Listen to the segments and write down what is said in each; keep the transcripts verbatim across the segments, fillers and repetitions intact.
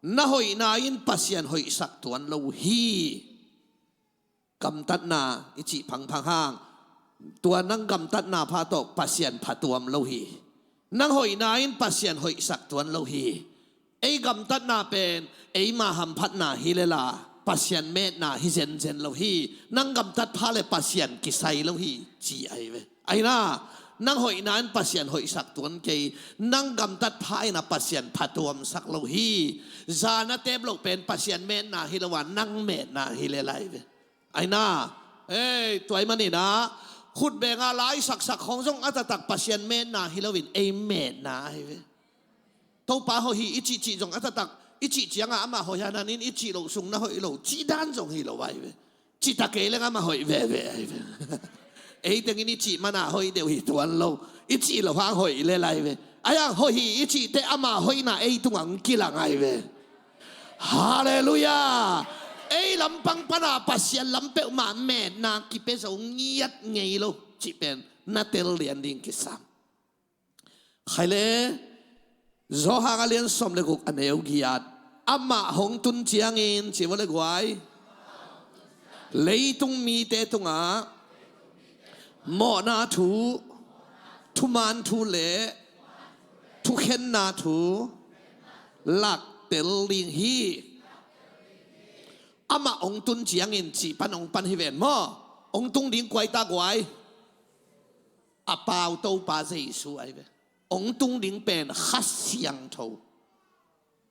Na hoihna in Pasian hoihsak tuan lo hi. Gamtatna i cih phangphang hang, tua nang gamtatna pha tawh Pasian phatuam lo hi. Nang hoihna in Pasian hoihsak tuan lo hi. Ei gamtatna pen eima hamphatna hi lela, Pasian metna hi zenzen lo hi. Nang gamtat pha le Pasian kisai lo hi, ci ahi ve. Aina, nang hoihna in Pasian hoihsak tuan kei, nang gamtat pha ina Pasian phatuamsak lo hi. Zana tep loh pen Pasian metna hi lo a, nang metna hi lela ahi ve. Aina, ei, tua ahih manina khutbenga lai saksak khong zong a taktak Pasian metna hi loin ei metna ahi ve. Topa hoih hi i cihcih zong a taktak i cih cianga amah hoih hananin i cih loh sung na hoih lo cih dan zong hi lo ahi ve. Cihta kei leng amah hoih veve ahi ve. Ei tengin i cih mana hoih deuh hi tuan lo. I cih loh hang hoih lela ahi ve. Ahi hang hoih hi i cihte amah hoihna ei tungah hong kilang ahi ve. Halleluiah. Ei lampang pana Pasian lam peuhmah metna kipia zo ngiat ngei lo cih pen na tel lian ding kisam. Khaile, Johan a lian sawm le guk a neu giat. Amah hong tun ciangin, ci vua le guai. Leitung mite tungah mawhna thu, thuman thu le thukhenna thu laktel ding hi. Amah hong tun ciangin cih pan hong pan hi ven maw. Hong tung ding kua ahi ta guai. A pau Topa Jesu ahi ve. Hong tung ding pen Kha Siangtho.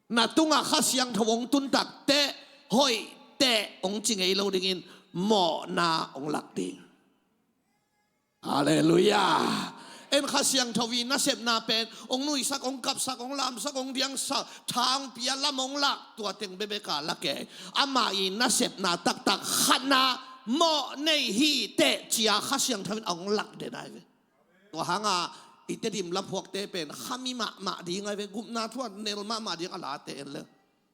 Na tungah Kha Siangtho hong tun takteh hoihteh hong ci ngei lo dingin mawhna hong lak ding. Halleluiah. En Kha Siangtho i nasepna pen hong nuihsak, hong kapsak, hong lamsak, hong diangsak, tha hong pia, lam hong lak, tua teng bekbek a lak e. Amah i nasepna taktak khatna mawh nei hi teh cia Kha Siangtho in hong lak den ahi ve. Tua hanga i Tedim laphuakte pen khami mahmah ding ahi ve, gupna thu a nel mahmah ding a late en le.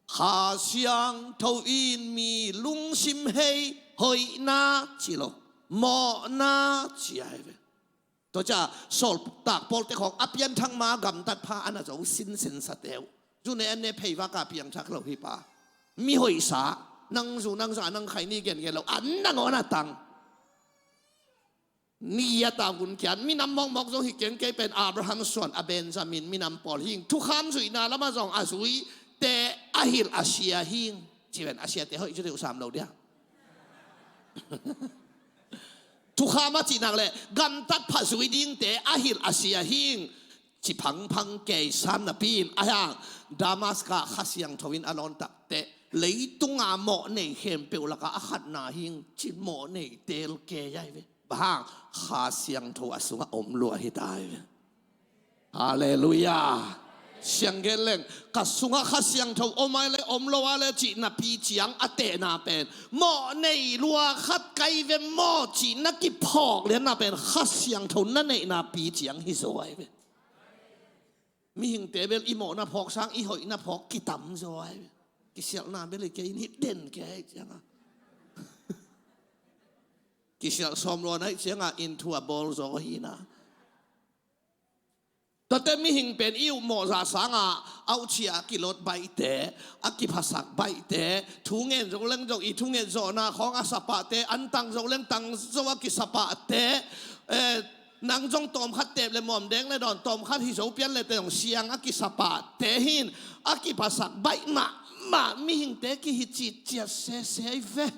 Kha Siangtho in mi lungsim hei hoihna ci lo, mawhna ci ahi ve. Tua cia sawltak pawlte khawng a pianthak ma gamtat pha a na zo sinsen sa teu. Zune an ne pheiva ka piangthak lo hi pa. Mi hoihsa, nang zu nang za nang khai ni gengen lo, an nangawn a tang. Ni a ta hun kian minam mawkmawk zong hi keng kei pen Abraham suan a Benjamin minam pawl hing. Thukham zuihna lama zong a zuite a hilh a sia hing. Ci ven a siate hoih cu deuh sam lo dia. Thukham a cihnak le gamtat phah zui dingte a hilh a sia hing. Ci phangphang kei sam napi in a hiang Damaska Kha Siangtho in a lawn takteh leitunga mawh nei khempeuh laka a khatna hing cin mawh nei tel kei ahi ve. Bang hang Kha Siangtho a sungah om lua hi ta hi ve. Halleluiah. Siang gen leng ka sungah Kha Siangtho om ai le om lo a le cih napi ciang a tehna pen mawh nei lua khat kai ve maw cih na kiphawk lianna pen Kha Siangtho na neihna pi ciang hi zaw ai ve. Mihingte bel i mawhna phawk sang i hoihna phawk kitam zaw ai ve. Kisialhna bel i kei in hi den kei ai cianga kisialh sawm luan ai cianga in thu a bawl zaw hi na. Tuate mihing pen i uh mawhzah sanga auhcia a kilot baihte, a kiphasak baihte, thu ngen zo leng zong i thunget zawhna khawng a sapahte, an tang zo leng tang zo a kisapahte, eh, nang zong tawmkhat tep le muamdeng le dawn tawmkhat hi zo pian le te zong siang a kisapahte hin a kiphasak baih mahmah mihingte kihi citciat sese i ve.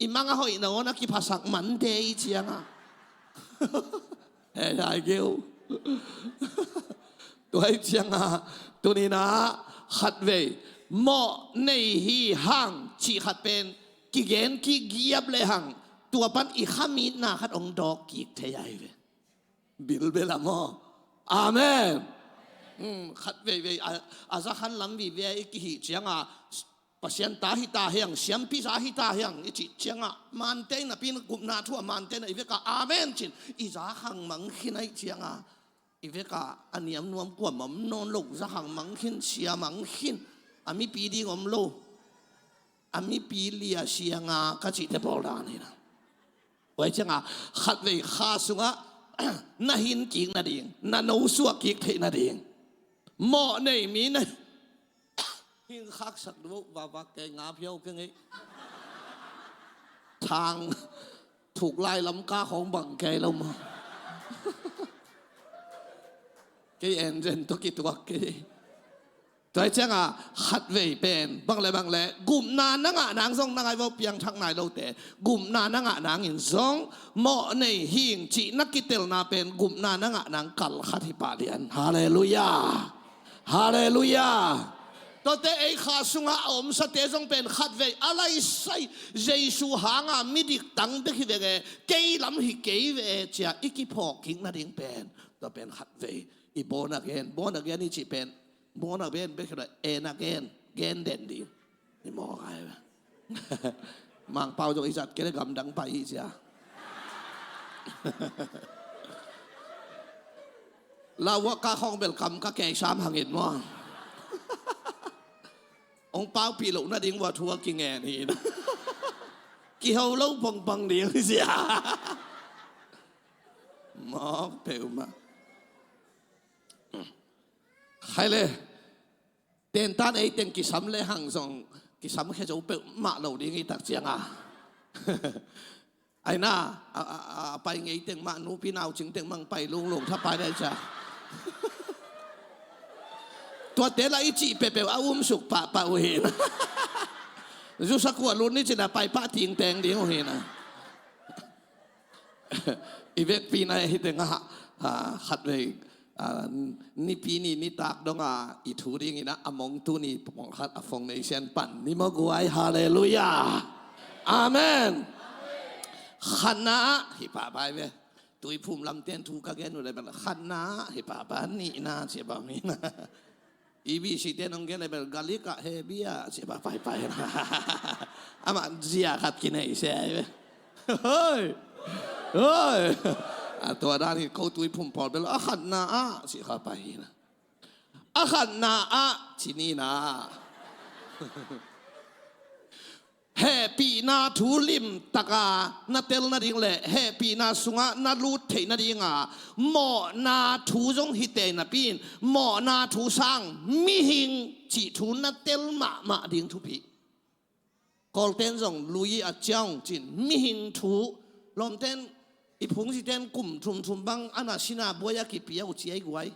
I mang a hoih nangawn a kiphasak man te i cianga. Hei dai geu. Tua i cianga tunina khatvei mawh nei hi hang cih khat pen kigen kigiap le hang tua pan i khamitna khat hong dawk kik thei ai ve. Bilbela maw? Amen. Hmm, khat veivei a, a zakhan lam vive i kihih cianga Pasian ta hi ta hiang, siampi za hi ta hiang i cih cianga mante in a pin gupna thu a mante in a i veka amen cin i za khang mang khin a i cianga i veka a niam nuam kuam om nawn lo za khang mang khin sia mang khin a mipi ding om lo. A mipi lia sianga ka cihte pawl dan hi na. Tua hi cianga khatvei kha sungah na hin kik nading, na nosuak kik theih nading mawh nei mi na khaksak duh vava kei nga phiau kei ngei. Thang thuk lai lam ka khong bang kei lo maw. Kei engine tawh kituak kei. Tua hi cianga khatvei pen bang le bang le gupna na ngah nang zong na ngai vo, piangthak nai lote gupna na ngah nangin zong mawh nei hing cih na kitelna pen gupna na ngah nang kal khat hi pah lian. Halleluiah. Halleluiah. Tuate ei kha sungah a omsate zong pen khatvei a laisai Jesu hanga midik tang bek hi venge, kei lam hi kei ve cia i kiphawk kik nading pen tua pen khatvei i born again, born again i cih pen born again bek hi lo, en again, gen den ding. I mawk ai ve. Mangpau zong i zat kei le gamdang pai i cia. Lauak ka khong bel kam ka kei sam hangin maw. Ong paupi lo nading vua thu a kingen hi na. Kiho lo pongpong ding hi sia. Mawk peuhmah. Khai le. Tentan ei teng kisam le hang zong kisam khe zo peuhmah lo ding i tak cianga. Aina a, a, a pai ngei teng mah nupi nau cing teng mang pai lunglung tha pai dai ca. Tuate la i cih peuhpeuh a um suk pahpah uh hi na. Zusa kuah lut ni cina pai pah ting teng ding uh hi na. I vekpi na hi teng ah, ah, khatvei, ah, nipi ni nitak dong ah i thu ding ina a mong tu ni pongkhat a fong nei sian pan ni maw guai. Halleluiah. Amen. Khatna ah hi pahpah hi ve. Tuiphum lamten thu ka gen uh le bel khatna ah hi pahpah, nihna cia bang hi na. I bih site nong gen le bel galik ah he bia cia pahpah hi pah hi na. Amah zia khat kinei se ai ve. Hoi. Hoi. A tua dan hi ko tuiphum pawl bel a khatna ah cia pahpah hi na. A khatna ah ci ni na. Hehpihna thu limtaka na tel nading le hehpihna sungah na lut theih nadinga mawhna thu zong hi tei napi in mawhna thu sang mihing cih thu na tel mahmah ding thupi. Kawlten zong lui a ciang cin mihing thu lawmten i phungziten kum thumthum bang a na sina buai a kipia uh ci ei guai.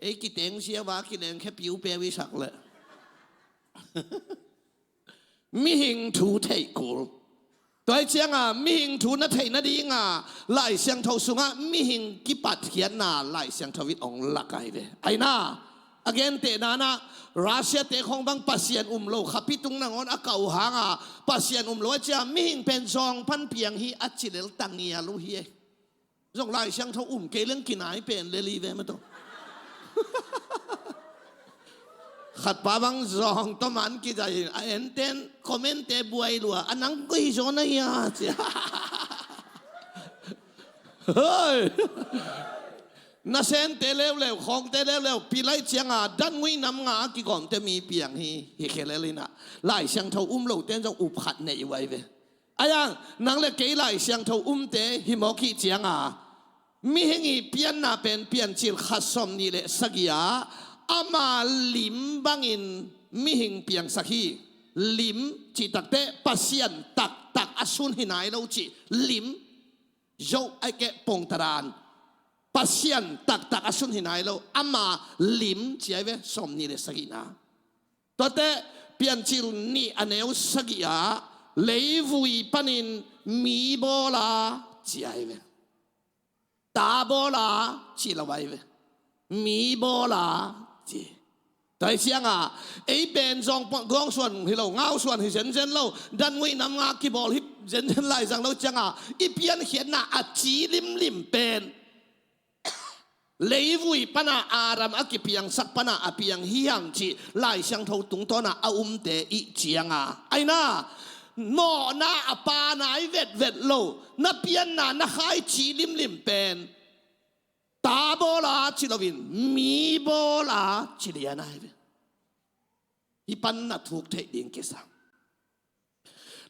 Ei kiteng sia va kileng khe piu pe wi sak le. Mihing thu theih kul. Tua hi cianga mihing thu na theih nadinga Lai Siangtho sungah mihing kipatkhiatna Lai Siangtho in ong lak ai ve. Aina a gentehna na Russia te khong bang Pasian um lo khapi tung nangawn a kau hanga Pasian um lo a cia mihing pen zawng pan piang hi a cilel tangial uh hi e. Zong Lai Siangtho um kei leng kinai pen le li ve maw tawh. Khatpa bang zawng tawh man kizai a enten comment te buai lua a nang koi zaw na hia cia. Hoi. Na sente leuleu khawngte leuleu pilai cianga dan ngui nam nga a kigawmte mi piang hi hi khe lel ina Lai Siangtho um lo ten zong up khat nei uai ve. Ayang nang le kei Lai Siangtho umte hi mawk hi cianga mihing i pianna pen Piancil khat sawm nih le sagih a ama lim bangin mihing piangsak hi. Lim cih takte Pasian taktak a sun hi nai lo cih lim zo ai keh pongtadan Pasian taktak a sun hi nai lo ama lim ci ai ve sawm nih le sagihna. Tuate Piancil nih a neu sagih ah leivui panin mi bawla ci ai ve. Ta bawla ci lo ai ve. Mi bawla ci. Tua hi cianga ei pen zawng gawng suan hi lo, ngau suan hi zenzen lo, dan ngui nam nga kibawl hi zenzen lai zang lo cianga i piankhiatna a ci limlim pen leivui pana Adam a kipiangsak pana a piang hi hang cih Lai Siangtho tungtawna a umte i cianga aina mawhna a pa nai vetvet lo na pianna na khai ci limlim pen ta bawla ci loin mi bawla ci lian ai ve. Hi pan na thuk theih ding kisa.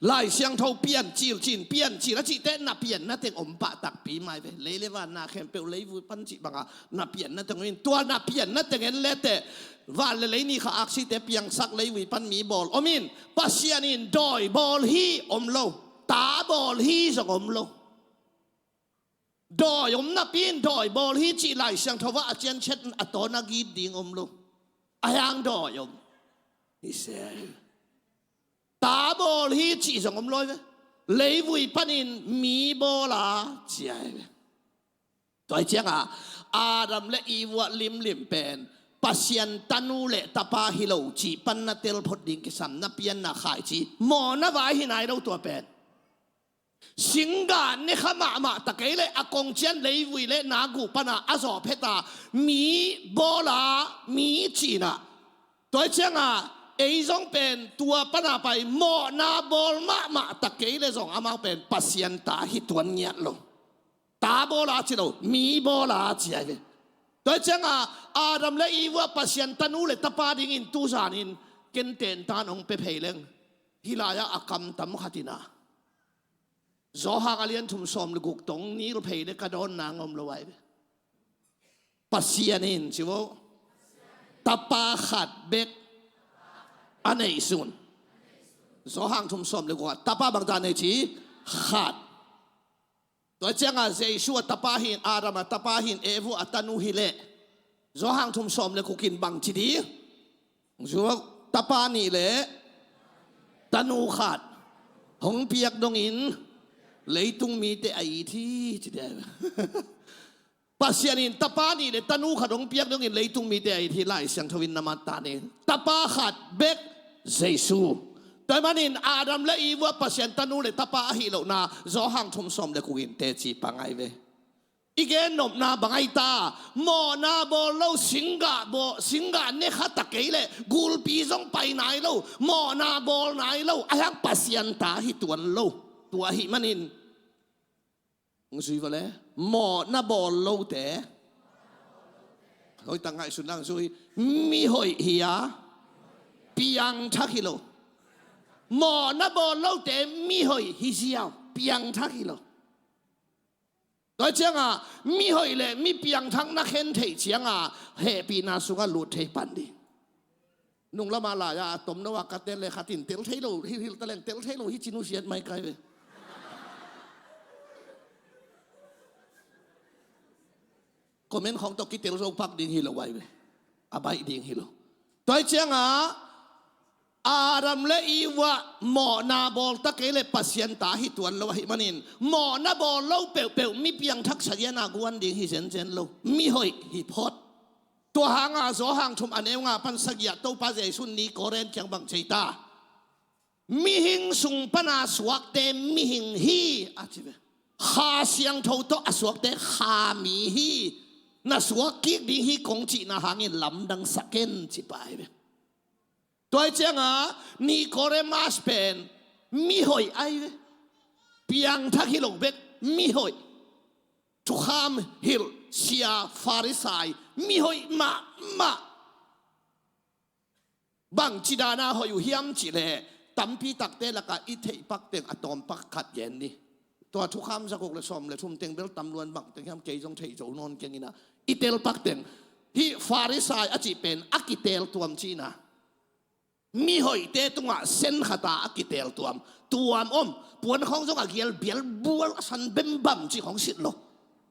Lai Siangtho piancil cin, piancil a cihte na pianna teng om pah takpi mai ve. Lei le van na khempeuh leivui pan cih banga na pianna teng om in, tua na pianna teng en leteh van le lei ni kha aksite piangsak leivui pan mi bawl om in, Pasian in dawi bawl hi om lo, ta bawl hi zong om lo. Dawi om napi in dawi bawl hi cih Lai Siangtho ah a cianciat a tawn a git ding om lo. A hiang dawi om. Hi se. Ta bawl hi cih zong om lo ve. Leivui panin mi bawl a ci ai ve. Tua hi cianga Adam le Eve ah limlim pen Pasian tanu le tapa hi lo cih pan na tel phot ding kisam, na pianna khaici mawhna vai hi nai lo tua pen. Singgah ne kha mahmah ta kei le a kongcian leivui le na guh pana a zawh pheta mi bawl a mi cihna. Tua hi cianga ei zong pen tua pana pai mawhna bawl mahmah ta kei le zong amau pen Pasian ta hi tuan ngiat lo. Ta bawl a ci lo, mi bawl a ci ai ve. Tua hi cianga Adam le Eve ah Pasian tanu le tapa dingin tuzanin ken tentan hong pia phei leng, hih lai-ah a kam tam khat in a Johan a lian thum sawm le guk tawh nil phei le ka dawn nang om lo ai ve. Pasian in ci vo, tapa khat bek a neihsun. Johan thum sawm le guk ah tapa bangta nei ci? Khat. Tua cianga Jesu a tapa hi in, Adam a tapa hi in, Eve a tanu hi leh Johan thum sawm le guk in bang ci ding? Zuak, tapa nih le tanu khat hong piak dongin leitung mite a it hi ci ding. Pasian in tapa nih le tanu khat hong piak dongin leitung mite a it hi, Lai Siangtho in na mat ta ni. Tapa khat bek Jesu. Tua manin Adam le Eve ah Pasian tanu le tapa ahi lohna Johan thum sawm le guk in teci pah ngai ve. I gen nopna bang ai ta, mawhna bawl lo, singgah bawl, singgah ne kha ta kei le gulpi zong pai nai lo, mawhna bawl nai lo, a hiang Pasian ta hi tuan lo. Tua ahi manin hong zui vale, mawhna bawl lote hoih tak ngaihsun lang zui, mi hoih hi a, piangthak hi lo. Mawhna bawl lote mi hoih hi ziau, piangthak hi lo. Tua cianga mi hoih le mi piangthak na khen theih cianga hehpihna sungah lut thei pan ding. Nung lama lai-a a tom no a ka tel le khat in tel thei lo, hilhhilh taleng tel thei lo hi ci nusiat mai kai ve. Comment khawng tawh kitel zo pak ding hi lo ai ve. A baih ding hi lo. Tua hi cianga Adam le Eve ah mawhna bawl ta kei le Pasian ta hi tuan lo ahi manin mawhna bawl lo peuhpeuh mi piangthak sagiana guan ding hi zenzen lo. Mi hoih hi phot. Tua hanga Johan thum a neu nga pan sagih ah Topa Jesu in Nikodem kiang bang ci ta? Mihing sung pana suakte mihing hi a ci ve. Kha Siangtho tawh a suakte kha mi hi. Na suak kik ding hi kong cihna hangin lamdang sak in ci pah hi ve. Tua hi cianga Nikodemas pen mi hoih ai ve. Piangthak hi lo bek, mi hoih. Thukham hilh sia Farisai, mi hoih mahmah. Bangci dana hoih uh hiam cih leh tampi takte lakah i theih pak teng a tawm pak khat gen ni. Tua Thukham zaguk le sawm le thum teng bel tam luan bang teng hiam kei zong thei zo nawn keng ina. I tel pak teng hih Farisai a cih pen a kitel tuam cihna. Mi hoihte tungah sen khata a kitel tuam. Tuam om, puan khawng zong a gial bial bual a san bembam cih khawng sit lo.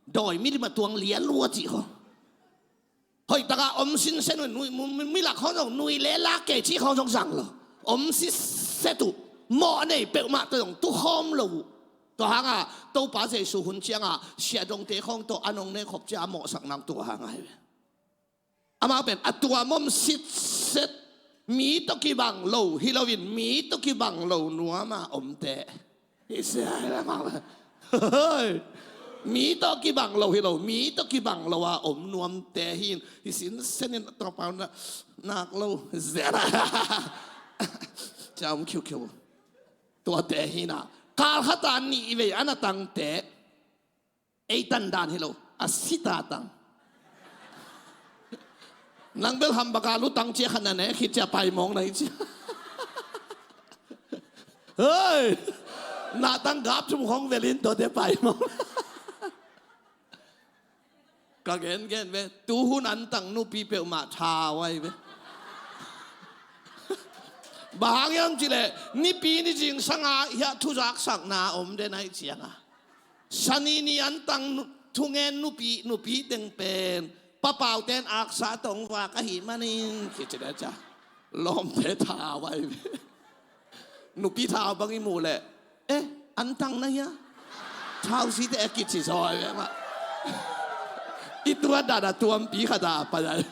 Dawi milim a tuang lian lua cih khawng. Hoih taka om sinsen uh, nui, mu-, mu-, milak khawng zong nui le lak kei cih khawng zong zang lo. Om siset uh, mawh nei peuhmah tawh zong tukhawm lo uh. Tua hanga Topa Jesu hun cianga siahdongte khawng tawh a nong ne khop cia a mawhsak nang tua hanga hi ve. Amah pen a tuam om sitset, mi tawh kibang lo hi loin mi tawh kibang lo nuama omte. Hi sia hi lamang. Mi tawh kibang lo hi lo, mi tawh kibang lo a om nuamte hi in, hi sinsenin a tawpau na, nak lo zera. Cia om khiukhiu. Tuate hi na. Kal khata nih vei a na tangte. Ei tan dan hi lo, a sita tang. Nang bel hambaka lutang cia khan na ne khit cia paimawng na hi cia. Hei! Nahtang gap thum khong velin tuate pai maw? Ka gengen ve, tuhun antang nupi peuhmah thau ahi ve. Bang hang hiam cih leh Nipi ni zingsang a hiah thuzaksakna om den ahih ciang a, Sani ni antang nu-, thungen nupi, nupi teng pen Pa Pau ten aksa tawh hong vak ahih manin kici den cia. Lawmte thau ahi ve. Nupi thau bang i muh leh, "Eh, antang na hia?" Thau site a kici zaw ahi ve mah. I tuat dan a tuampi khat a pai ahi.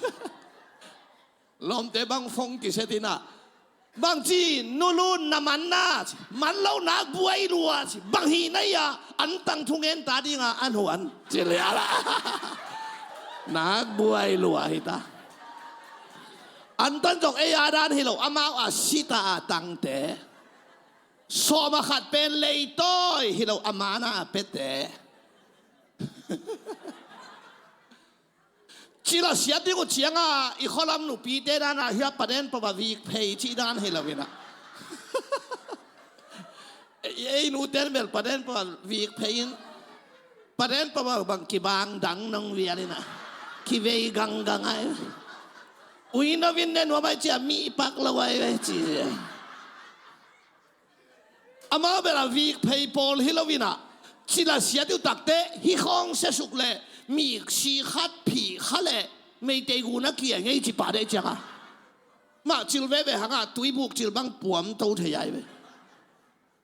Lawmte bang phone kiset in ah, "Bangci, nu lun na man na?" ci. "Man lo, nak buai lua," ci. "Bang hih na hia?" "Antang thungen ta ding a, an huan," ci lial a. Nak buai lua hi ta. Antang zong ei a dan hi lo, amau a sita a tangte. Sawm a khat pen leitawi hi lo, a man a pete. Cil a siat ding uh ciang a, i khualam nupite dan a hiah paden pau a vik phei cih dan hi lo in ah. Ei, ei nute bel paden pau a vik phei in, paden pau a bang kibang dang nong vial in ah, kivei ganggang ahi. Ui, na vin ne nuam ahi cia, mi pak lo ahi ve ci. Amau bel a vik phei pawl hi lo in ah, cil a siat uh takte hih khawng siasuk leh miksi khat phih kha leh Meitei gu na kia ngei ci pah deh ciang a. Mah cil veve hang a tuibuk cil bang puam to thei ahi ve.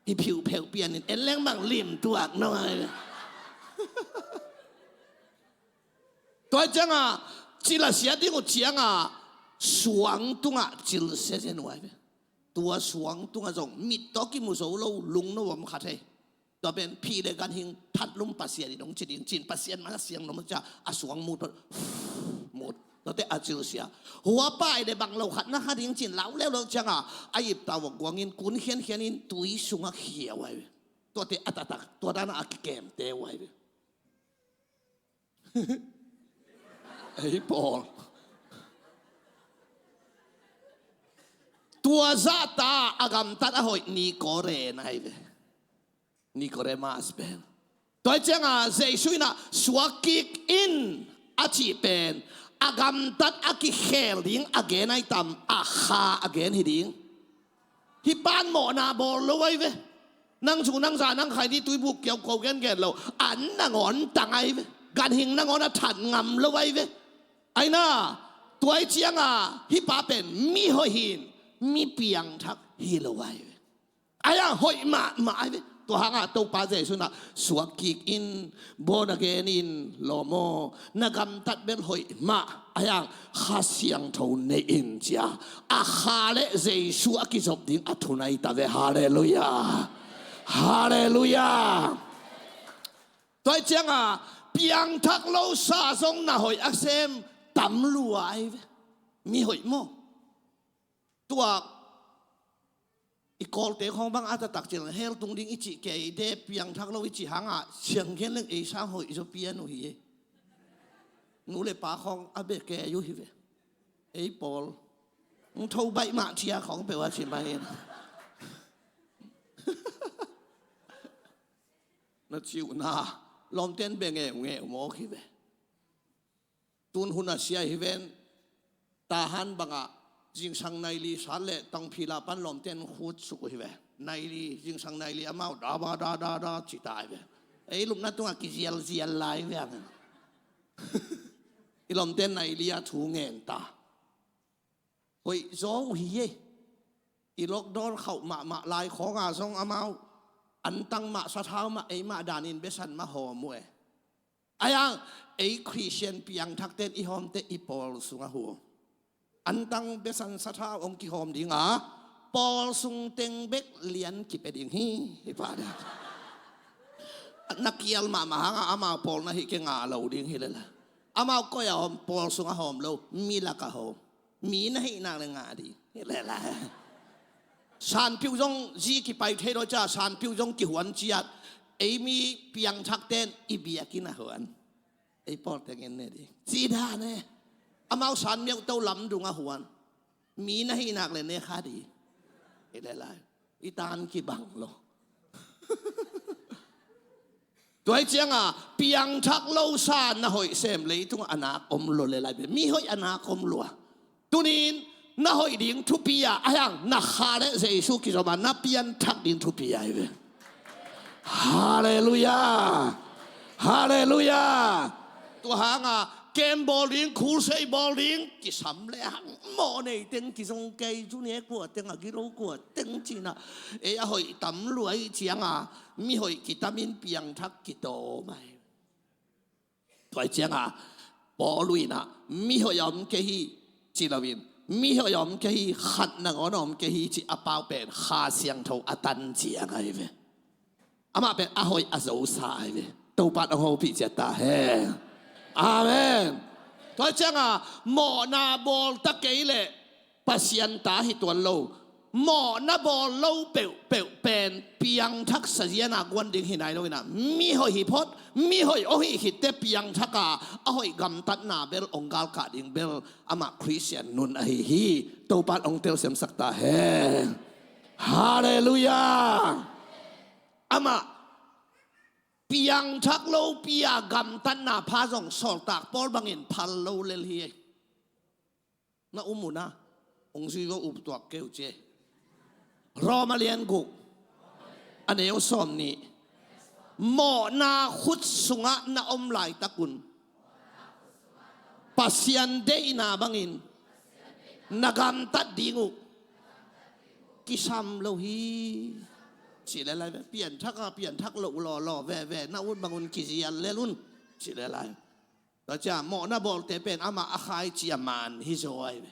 I phiupheuh pian in en leng bang lim tuak nong ahi ve. Tua ciang a, cil a siat ding uh ciang a, suang tungah cil sia zen uh ahi ve. Tua suang tungah zong mit tawh kimu zo lo lungno om khat hi. Tua pen phih le ganhing thatlum Pasian in hong ci ding cin, Pasian man a siang lo maw cia, a suang mut phot, mut. Tuate a cil sia. Hua pai le bang lo khat na kha ding cin, lau leuleu ciang a, a ip tau a guang in kun khiankhian in tui sungah khia uh ahi ve. Tuate a taktak, tua dan a a kikemte uh ahi ve. Ei pawl. Tua zahta a gamtat a hoih Nikore na hi ve. Nikodemas pen. Tua hi ciang a Jesu in ah suak kik in a cih pen a gamtat a kikhel ding a gen ahi tam, a kha a gen hi ding. Hih pan mawhna bawl lo ahi ve. Nang cu nang za nang khai ni tuibuk kiauko gengen lo. An nangawn tang ahi ve. Ganhing nangawn a that ngam lo ahi ve. Aina, tua hi ciang a hih pa pen mi hoih hi in, mi piangthak hi lo ahi ve. Ahi hang hoih mahmah ahi ve. Tua hang a Topa Jesu in ah suak kik in, born again in, lawm aw, na gamtat bel hoih mah. Ahi hang Kha Siangtho nei in cia. A kha le Jesu a kizop ding a thunai ta ve. Halleluiah. Halleluiah. Tua hi ciang a piangthak lo sa zong na hoih a sem tam lua ahi ve. Mi hoih maw? Tua i Kawlte khawng bang a taktak cil hell tung ding i cih kei de, piangthak lo i cih hang a siang gen leng ei sang hoih zaw pian uh hi e. Nu le pa khawng a bia kei uh hi ve. Ei pawl, ng tho baih mah cia khawng peuh a ci mah hi. Na ciuhna lawmten bia ngeungeu mawk hi ve. Tun hun a sia hi ven. Tahan bangah zingsang nai li sat le tangphila pan lawmten khut suk uh hi ve. Nai li, zingsang nai li amau da ba da da da ci ta hi ve. Ei lupna tungah kizialzial lai ve ang. I lawmten nai li a thu ngen ta. Hoih zaw uh hi e. I lockdown khauh mahmah lai khawng a zong amau antang mah, sathau mah, ei mah danin besan mah hawm uh e. Ahi hang ei Khristian piangthakten i hawmte i pawl sungah hu. Antang besan sathau hong kihawm ding a, pawl sung teng bek lian kipia ding hi, hi pa ding. Na kial mahmah hang a amau pawl na hih kei ngah lo ding hi lel a. Amau koi a hawm, pawl sungah hawm lo, mi lakah hawm. Mi na hih nak le ngah ding hi lel a. Sanpiuh zong zi kipai thei lo cia, sanpiuh zong kihuan ciat. Ei mi piangthakten i biakinn a huan. Ei pawl tengin ne ding. Ci dan e. Amau san miauh to lamdung a huan. Mi na hih nak le ne kha ding. Hi le lai. I tan kibang lo. Tua hi cianga piangthak lo sa na hoih sem leitungah a nak om lo le lai ve. Mi hoih a nak om lua. Tunin na hoih ding thupi a, a hiang na kha le Jesu kizom a na pianthak ding thupi a hi ve. Halleluiah. Halleluiah. Tua hanga kem bawl ding, khulsei bawl ding kisam le hang maw nei teng kizong kei cu ne kua teng a gilo kua teng cina. Ei a hoih tam luai cianga mi hoih kitamin piangthak kitawm a hi. Tua hi cianga Paul inah mi hoih a om kei hi ci loin mi hoih a om kei hi, khat nangawn a om kei hi ci a pau pen Kha Siangtho a tan ciang a hi ve. Amah pen a hoih a zosa a hi ve. Topa in hong hopih ciat ta hen. Amen. Tua hi cianga mawhna bawl ta kei leh Pasian ta hi tuan lo. Mawhna bawl lo peuhpeuh pen piangthak saziana guan ding hi nai lo inah mi hoih hi phot, mi hoih aw hi khitte piangthak a, a hoih gamtatna bel ong galkah ding bel amah Khristian nun ahi hi. Topa in ong telsiamsak ta hen. Halleluiah. Amah piangthak lopi a gamtatna pha zong sawltak Paul bangin phal lo lel hi. Na um uh na, ong zui vo, up tuak keu cie. Roma lian guk a neu sawm nih. Mawhna khut sungah na om laitakun Pasian deihna bangin na gamtat ding uh kisam lo hi. Ci le lai ve, pianthak a pianthak loh lawlaw veve na ut bangun kizial lel un. Ci le lai. Tua cia mawhna bawlte pen amah a khaici a man hi zaw ahi ve.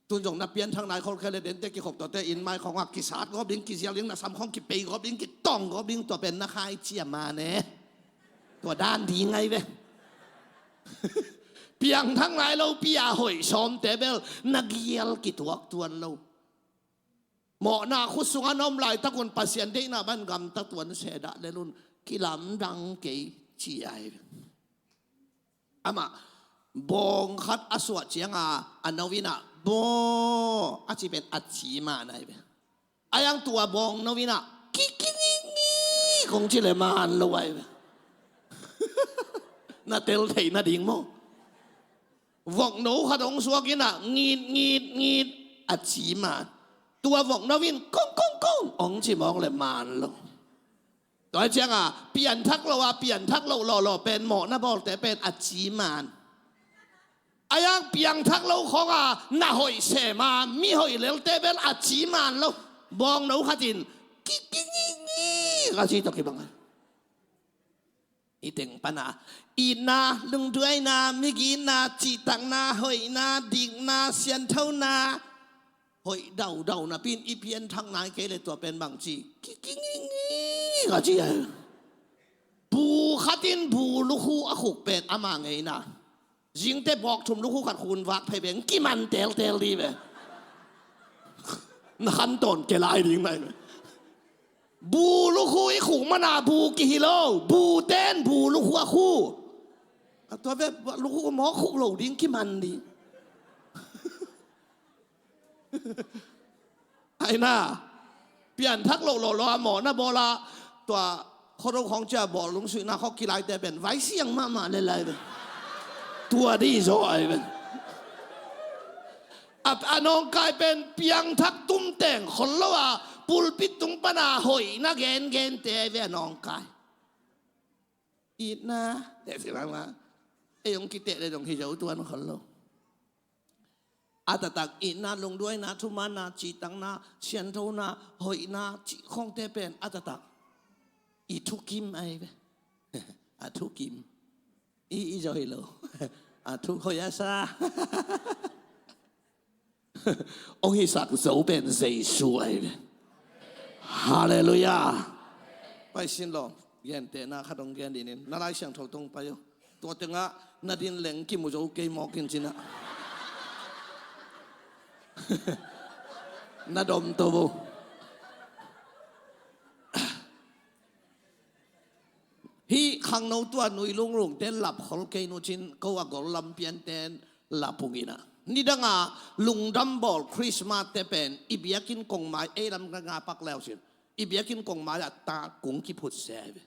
Tun zong na pianthak nai khol khe le dente kikhop tuate inn mai khongah kisat gawp ding, kizial ding, na sam khong kipei gawp ding, kitawng gawp ding, tua pen na khaici a man e. Tua dan ding ahi ve. Piangthak nai lopi a hoih sawmte bel na gial kituak tuan lo. Mawhna khut sungah na om laitakun Pasian deihna bang gamta tuan sedah lelun kilamdang kei ci ahi. Amah bawng khat a suah cianga a no inah baw a ci pen a ci man ahi ve. A yang tua bawng no inah kikingingi kong ci le man lo ahi ve. Na tel theih nading maw? Vok no khat hong suak inah ngit ngit ngit a ci man. Tua vok no in kong kong kong hong ci mawk le man lo. Tua hi cianga pianthak lo a pianthak lo lawlaw pen mawhna bawlte pen a ci man. A yang piangthak lo khonga na hoih sema mi hoih lelte bel a ci man lo. Bawng no khatin kikingingi ka ci tawh kibang a. I teng pana itna, lungduaina, migitna, cihtakna, hoihna, dikna, sianthona, hoih daudau napi in i pianthak nai kei le tua pen bang ci kikingingi ka ci a. Bu khatin bu lukhu a khuk pen ama ngeina. Zingte bawk thum lukhu khat khun vak phei beng kiman teltel di ve. Na khan tawn ke lai ding nai ve. Bu lukhu i khuk mana bu kihi lo, bu ten bu lukhu a khu. A tua ve lukhu mawk khuk lo ding kiman di. Aina pianthak loh lawlaw a mawhna bawla tua khuado khawng cia bawl lungsuihna khawk kilaite pen vaisiang mahmah le lai pen tua di zaw ai pen. A nawngkai pen piangthak tumteng khol lo a pulpit tung pana hoihna gengente ai ve a nawngkai. Itna teh si mama ei hong kiteh le dong hi zo tuan khol lo. A taktak itna, lungduaina, thumanna, cihtakna, sianthona, hoihna cih khawngte pen a taktak i thukim ai ve. A thukim i i zo hi lo. A thuk hoih a sa. Hong hisak zo pen Jesu ai ve. Halleluiah. Pai sin lo. Gentehna khat hong gen dinin na Lai Siangtho tong pai uh. Tua tengah na din leng kimu zo kei mawk in cinah na dom to bo. Hih khangno tua nui lunglungte lap khol kei nu cin ko a gol lampianten lap uh inah. Nidanga lungdam bawl Christmas te pen i biakinn kongmai, ei lam nga pak leusin, i biakinn kongmai ah tak kung kiphut se ahi ve.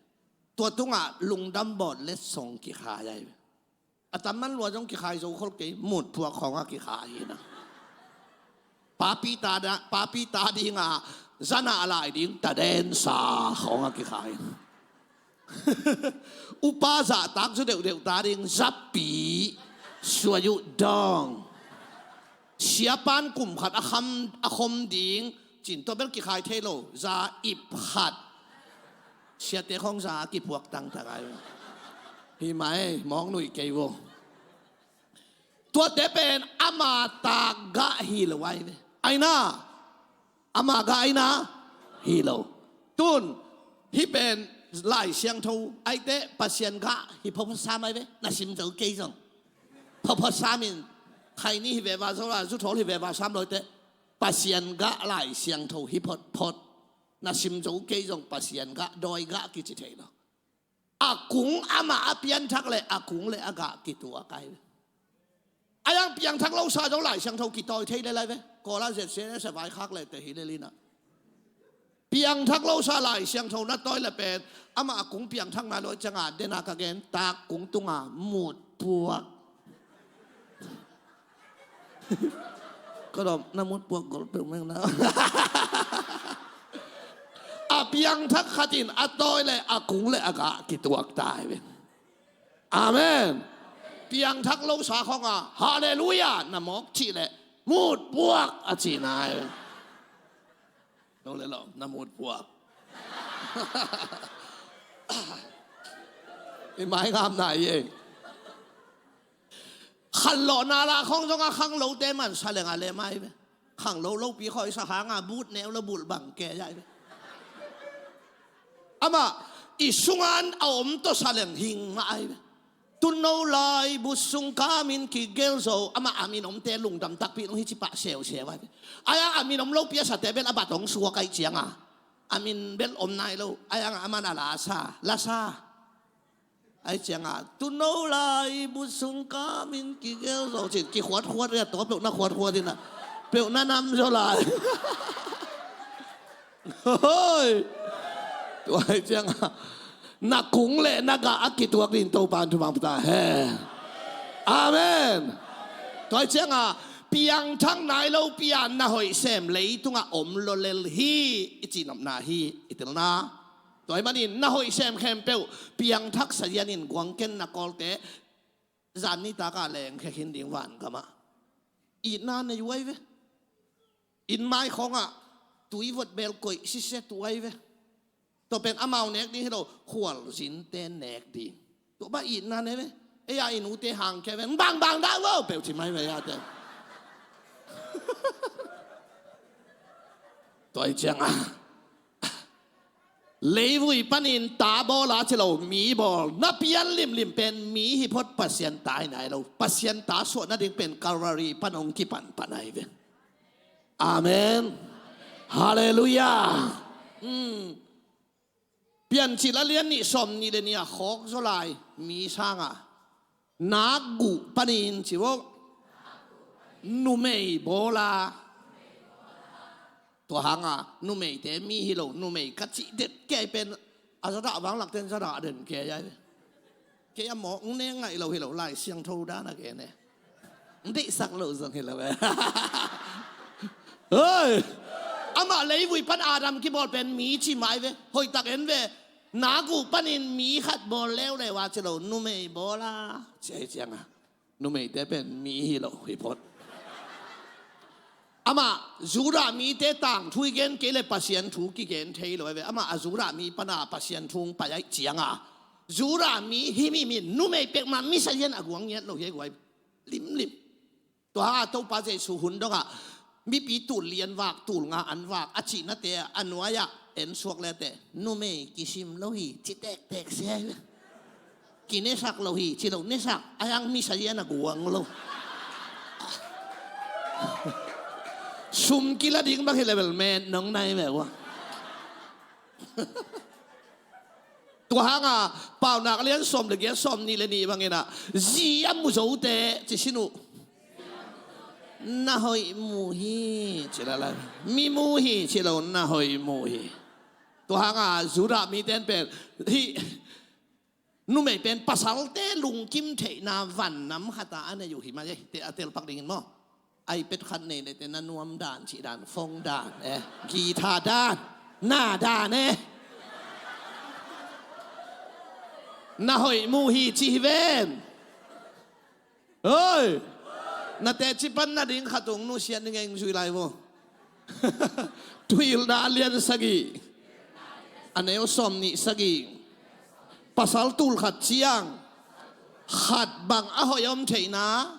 Tua tungah lungdam bawl letsong kikhai ahi ve. A tamman lua zong kikhai zo khol kei, mutpuak khawngah kikhai hi na. Papi ta da, papi ta dinga zana a lai ding tadensa khawngah kikhai. Upa zahtak zu deuhdeuh ta ding zapi suayu dong. Siapan kum khat a kham, a khom ding cin tua bel kikhai thei lo, za ip khat. Siate khong za kipuak tangtang ai. Hi mai mawng nuih kei vo. Tuate pen ama tak gah hi lo ai ve. Aina ama gah aina hi lo. Tun hi pen Lai Siangtho aite Pasian gah hi phawphaw sam ai ve. Na sim zo kei zong phawphaw sam in khaini hi veva zo la, zuthawl hi veva sam lo aite Pasian gah Lai Siangtho hi photphot. Na sim zo kei zong Pasian gah, dawi gah kici thei lo. A kung amah a pianthak le a kung le a gah kituak ai ve. A yang piangthak losa zong Lai Siangtho kitawi thei le lai ve. Kawla zet se le sa vaikhak le te hi le lina. Piangthak losa Lai Siangtho na tawi le pen amah a kung piangthak nai lo cianga dena ka gen tak kung tunga mutpuak. Ka dawm na mutpuak gol peuh meng na. A piangthak khatin a tawi le a kung le a gah kituak ta ai ve. Amen. Piangthak losa khonga halleluia na mawk cih le mutpuak a cihna ai ve. Lo le lo na mutpuak. I mai ngam nai ei. Khanlawhna la khong zonga khanglote man sa lenga le mai ve. Khanglo lopi khawi sa hanga but neu lo bulh bang ke ai ve. Amah i sungan a om tawh sa leng hing mah ai ve. Tuno lai but sung kamin kigel zo amah a min omte lungdam takpi nong hi cipah seuseu ai ve. Ai a min om lopi a sate bel a bat hong suak ai cianga a min bel om nai lo ai anga aman a lasa lasa. Ai cianga tuno lai but sung kamin kigel zo cin kikhuatkhuat ria tua peuh na khuatkhuat ina peuh na nam zo lai. Hoi. Tua ai cianga na kung le na gah a kituak ding Topan thumang pata he. Amen. Tua ai cianga piangthak nai lo pian na hoih sem leitunga om lo lel hi i cihnopna hi i telna. Tua ahih manin na hoih sem khempeuh piangthak sazianin guangken na kawlte zan nitaka leng khekhin ding vangamah itna nei uh ai ve. Inn mai khawngah tui vot bel koih sisia tu ai ve. Tua pen amau nek ding hi lo khualzinte nek ding. Tua bah itna nei ve. Ei a i nute hangkia ve bangbang dah vo peuh ci mai ve ei ate. Tua ai cianga leivui panin ta bawl a ci lo mi bawl na pian limlim pen mi hi phot Pasian ta hi nai lo. Pasian ta suah nading pen Calvary pan hong kipanpan ahi ve. Amen. Halleluia. Piancil a lian nih sawm nih le nih a khawk zaw lai mi sanga nak guh panin ci vok numei bawla. Tua hanga numeite mi hi lo numei ka cih det kei pen a zadah vanglakten zadah den kei ai. Kei a mawk neng ngaih lo hi lo Lai Siangtho dan a gen e. N deihsak loh zong hi lo e. Hoi. Amah leivui pan Adam kibawl pen mi ci mai ve. Hoihtak en ve. Nak uh panin mi khat bawl leuleu a ci lo numei bawla ci ai cianga numeite pen mi hi lo hi phot. Amah Judah mite tangthu i gen kei le Pasian thu kigen thei lo ai ve. Amah a Judah mi pana Pasian thu pai ai cianga Judah mi hi mi min numei pekmah misa zian a guang ngiat lo hi ai guai limlim. Tua hanga Topa Jesu hun dongah mipi tul lian vak tul nga an vak a cihnate a nuai-ah en suak lete numei kisim lo hi ci tektek sia hi ve. Kinesak lo hi ci lo nesak a yang misa zian a guang lo. Sum kila ding bang hi level met nong nai ve ua. Tua hanga Paunak lian sawm le giat sawm nih le nih bangina zi a mu zote ci sin uh. Na hoih mu hi, ci lala. Mi mu hi, ci lo, na hoih mu hi. Tua hanga Judah miten pen, hih numei pen pasalte lungkim theihna van nam khata a nei uh hi mah ei, te a telpak dingin maw. iPad khat nei leh te na nuam dan, cih dan, phone dan, eh, guitar dan, na dan, eh. Na hoih mu hi ci hi ven. Oi! Na teci pan na ding khat ung nusiat ning ei, ung zui lai vo. Thuhilhna a lian sagih, a neu sawm nih sagih. Pasal tul khat ciang khat bang a hoih a om theihna,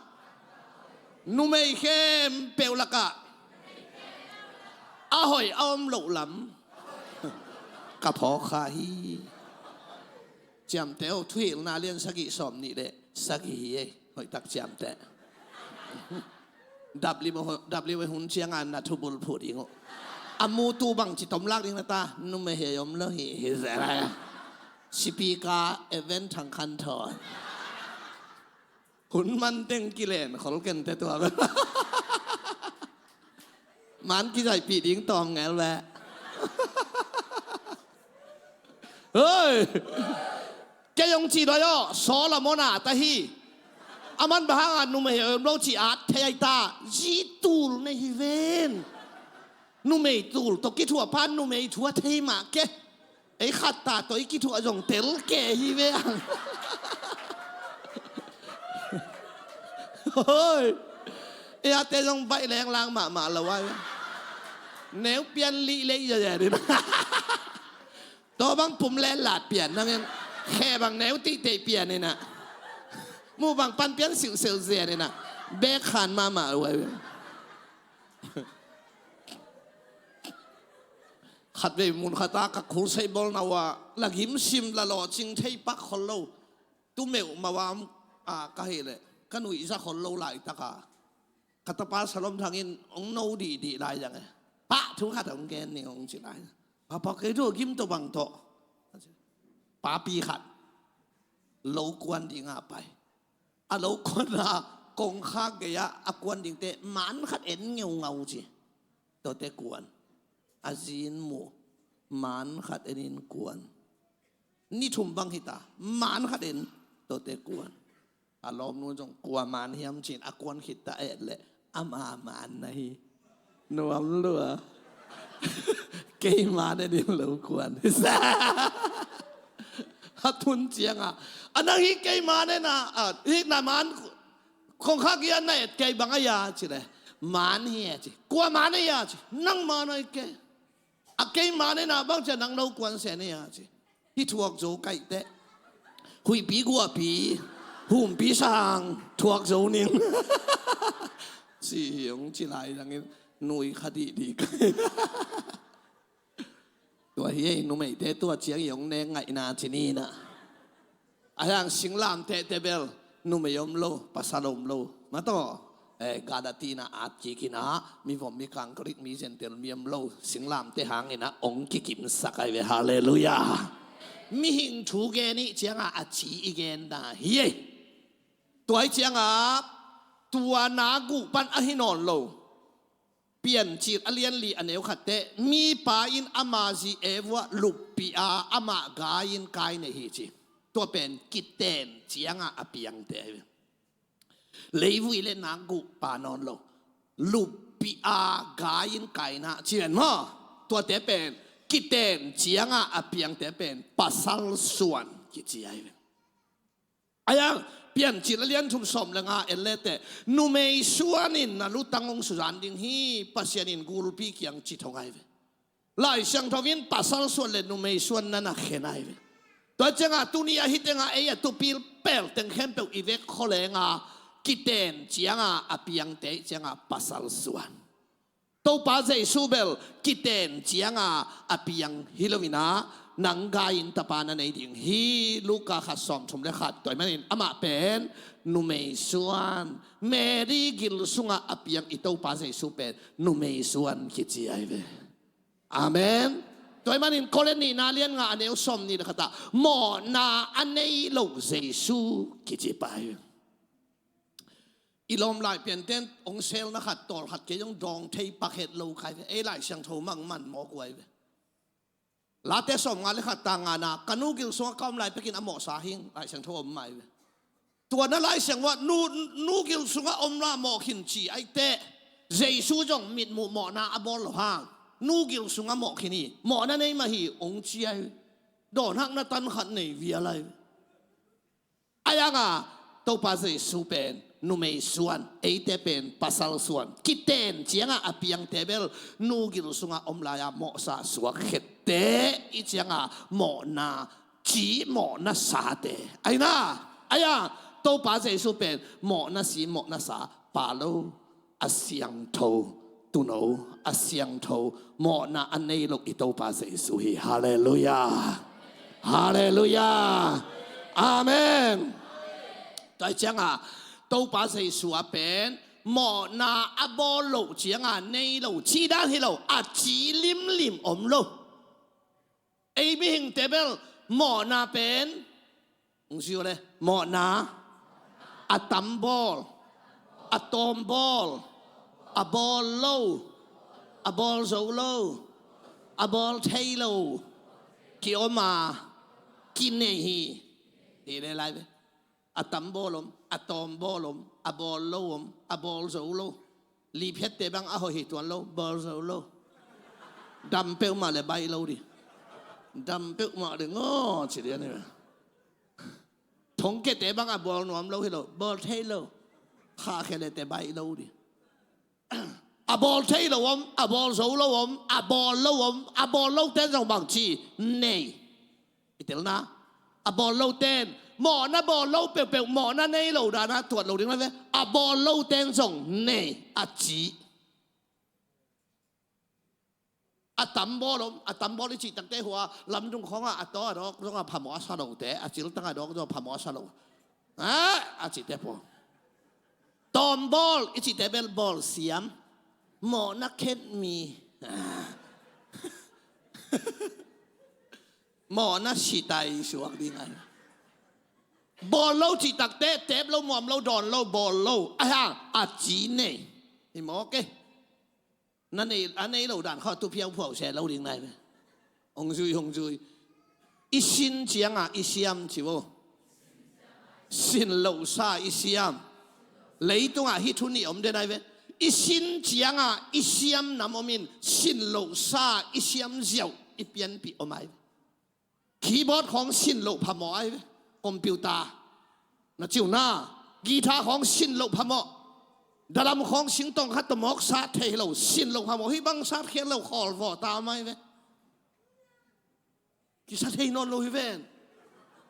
numei khempeuh lakah a hoih a om loh lam ka phawk kha hi. Ciamteh o, Thuhilhna lian sagih sawm nih leh sagih hi ei, hoihtak ciamteh. Dap lim, dap lim hun cianga na thubul phuh ding uh. A mutu bangci tom lak ding na ta, numei hei om lo hi, hi zeh lai. Sipika event thang khan thawn. Hun man teng kilen khol kente tua. Man kizaihpih ding tawm ngel ve. Hei! Kei hong ci doi aw, Solomon a ta hi. A man bang hanga numei hei om lo ci at thei ai ta, zi tul nei hi ven. Numei tul tawh kithuah pan numei thu a thei mah ke. Ei khat ta tawh i kithuah zong tel ke hi ve ang. Hoi. Ei ate zong baih lenglang mahmah lo ai. Neu pian lih leh i zazen in. Tua bang pum len lat pian nangin, khe bang neu tihteih pian inah, mu bang pan pian siuhseuh zen inah, bek khan mahmah uh ai. Khatvei mun khata ka khul sei bawlna uh ah la gimsim la lawhcing thei pak khol lo. Tumeuh mawam a ka hih leh ka nuihza khol lo laitaka ka tapa Salom Thang in hong no dihdih lai zang e. Pah thu khat hong gen ning hong ci lai. Papa kei thu gim tawh bang tawh. Papi khat lo kuan dinga pai. A lo kuanna kongkhak gei-ah a kuan dingte man khat en ngeungau ci. Tuate kuan. A zin muh man khat enin kuan. Ni thum bang hita man khat en tuate kuan. A lawmnu zong kua man hiam cin a kuan khitta et leh ama man na hi. Nuam lua. Kei man enin lo kuan. A tun cianga a nang hi kei man ena, a hi na man kongkhak gei-ah na et kei bang a ya ci leh man hi e ci. Kua man a ya ci. Nang man a hi kei. A kei man ena bang cia nang lo kuan sen a ya ci. Hi thuak zo kaih teh. Huihpi guahpi, humpi sang thuak zo ning. Ci hi hong ci lai zangin nui kha dihdih kai. Tua hi ei numeite tua ciang i hong nek ngaihna ci ni na. A hiang singlamteh tebel numei om lo, pasal om lo. Mataw, eh, Galati na at kik inah, mi vom mi kang Greek mi Gentile mi om lo, singlamteh hang inah hong kikimsak ai ve, halleluiah. Mihing thu gen ih cianga a ci i gen na hi ei. Tua ih cianga tua na guh pan ahi nawn lo. Piancil a lian li a neu khat teh, mipa in ama zi Eva luppih a amah gai in kai nei hi ci. Tua pen kiten cianga a piangte ahi ve. Leivui le nak guh pa nawn lo. Luppih a gai in kaina ci ven maw. Tuate pen kiten cianga a piangte pen pasal suan kici ahi ve. Ahi hang Piancil a lian thum sawm le nga en leteh, numei suan in na lutang hong suzan ding hi, Pasian in gulpi kiang ci thong ahi ve. Lai Siangtho in pasal suan le numei suan na na khen ahi ve. Tua cianga tuni ahi tenga ei a tupil pel teng khempeuh i vek khualenga kiten cianga a piangte cianga pasal suan. Topa Jesu bel kiten cianga a piang hi loinah nang gai in tapa na nei ding hi. Luka khat sawm thum le khat. Tua ahih manin amah pen numei suan, Mary gil sunga a piang i Topa Jesu pen numei suan kici ahi ve. Amen. Tua ahih manin Korin nihna lian nga a neu sawm nih le khatah mawhna a nei lo Jesu kici pa ahi ve. I lawm lai pianten hong selna khat, tawl khat kei zong dawng thei pakhet lo khai ve. Ei Lai Siangtho mangman mawk uh ai ve. Late sawmnga le khat tang ngana, ka nu gil sungah ka om lai pekin a mawhsa hing, Lai Siangtho om mai ve. Tua na Lai Siangtho ah nu, nu gil sungah om la mawh khin ci ai teh, Jesu zong mitmuh mawhna a bawl lo hang, nu gil sungah mawh khin hi, mawhna nei mah hi hong ci ai ve. Dawnhakna tan khat nei vial ai ve. Ai hanga Topa Jesu pen numei suan, eite pen pasal suan. Kiten cianga a piangte bel nu gil sunga om laia mawhsa suak khette i cianga mawhna ci, mawhna sate. Aina, aia Topa Jesu pen mawhna si, mawhna sa, pa lo, a siangtho, tuuno, a siangtho, mawhna a nei lo i Topa Jesu hi. Halleluiah. Halleluiah. Amen. Tua cianga Topa Jesu a pen mawhna a bawl lo cianga nei lo, ci dan hi lo, a ci limlim om lo. Ei mihingte bel mawhna pen, hong ci uh le, mawhna a tam bawl, a tawm bawl, a bawl lo, a bawl zo lo, a bawl thei lo, ki om a, ki nei hi. Hi le lai ve. A tam bawl om, a tawm bawl om, a bawl lo om, a bawl zo lo. Liphiatte bang a hoih hi tuan lo, bawl zo lo. Dam peuhmah le baih lo di. Dam peuhmah le ngaw ci di a ni. Thongkiate bang a bawl nuam lo hi lo, bawl thei lo. Khahkhialete baih lo di. A bawl thei lo om, a bawl zo lo om, a bawl lo om, a bawl lo ten zong bang ci, nei. I telna, a bawl lo ten, mawhna bawl lo peuhpeuh, mawhna nei lo dana tuat lo ding lai ve. A bawl lo ten zong nei, a ci. A tam bawl om, a tam bawl i cih takte hua, lamdung khawngah a taw a dawk zongah phamawh a sa lote, a ciltang a dawk zongah phamawh a sa lo. A, a cihte pua. Tawm bawl i cihte bel bawl siam. Mawhna khen mi. Mawhna sitai suak ding ai. Bawl lo cih takte, tep lo, muam lo, dawn lo, bawl lo. Ai hang, a ci nei. Hi mawk e. Na nei, a nei lo dan kha tu phiau phuau se lo ding nai ve. Hong zui, hong zui. I sin cianga i siam ci vo. Sin lo sa i siam. Leitungah hih thu nih om den ai ve. I sin cianga i siam nam om in, sin lo sa i siam ziau i pianpih om ai ve. Keyboard khawng sin loh phamawh ai ve. Computer na ciu na, guitar khawng sin loh phamawh. Dalam khawng singtong khat tawh mawk sat thei lo, sin loh phamawh. Hih bang sat khian lo khawl vawh ta mai ve. Kisa thei nawn lo hi ven.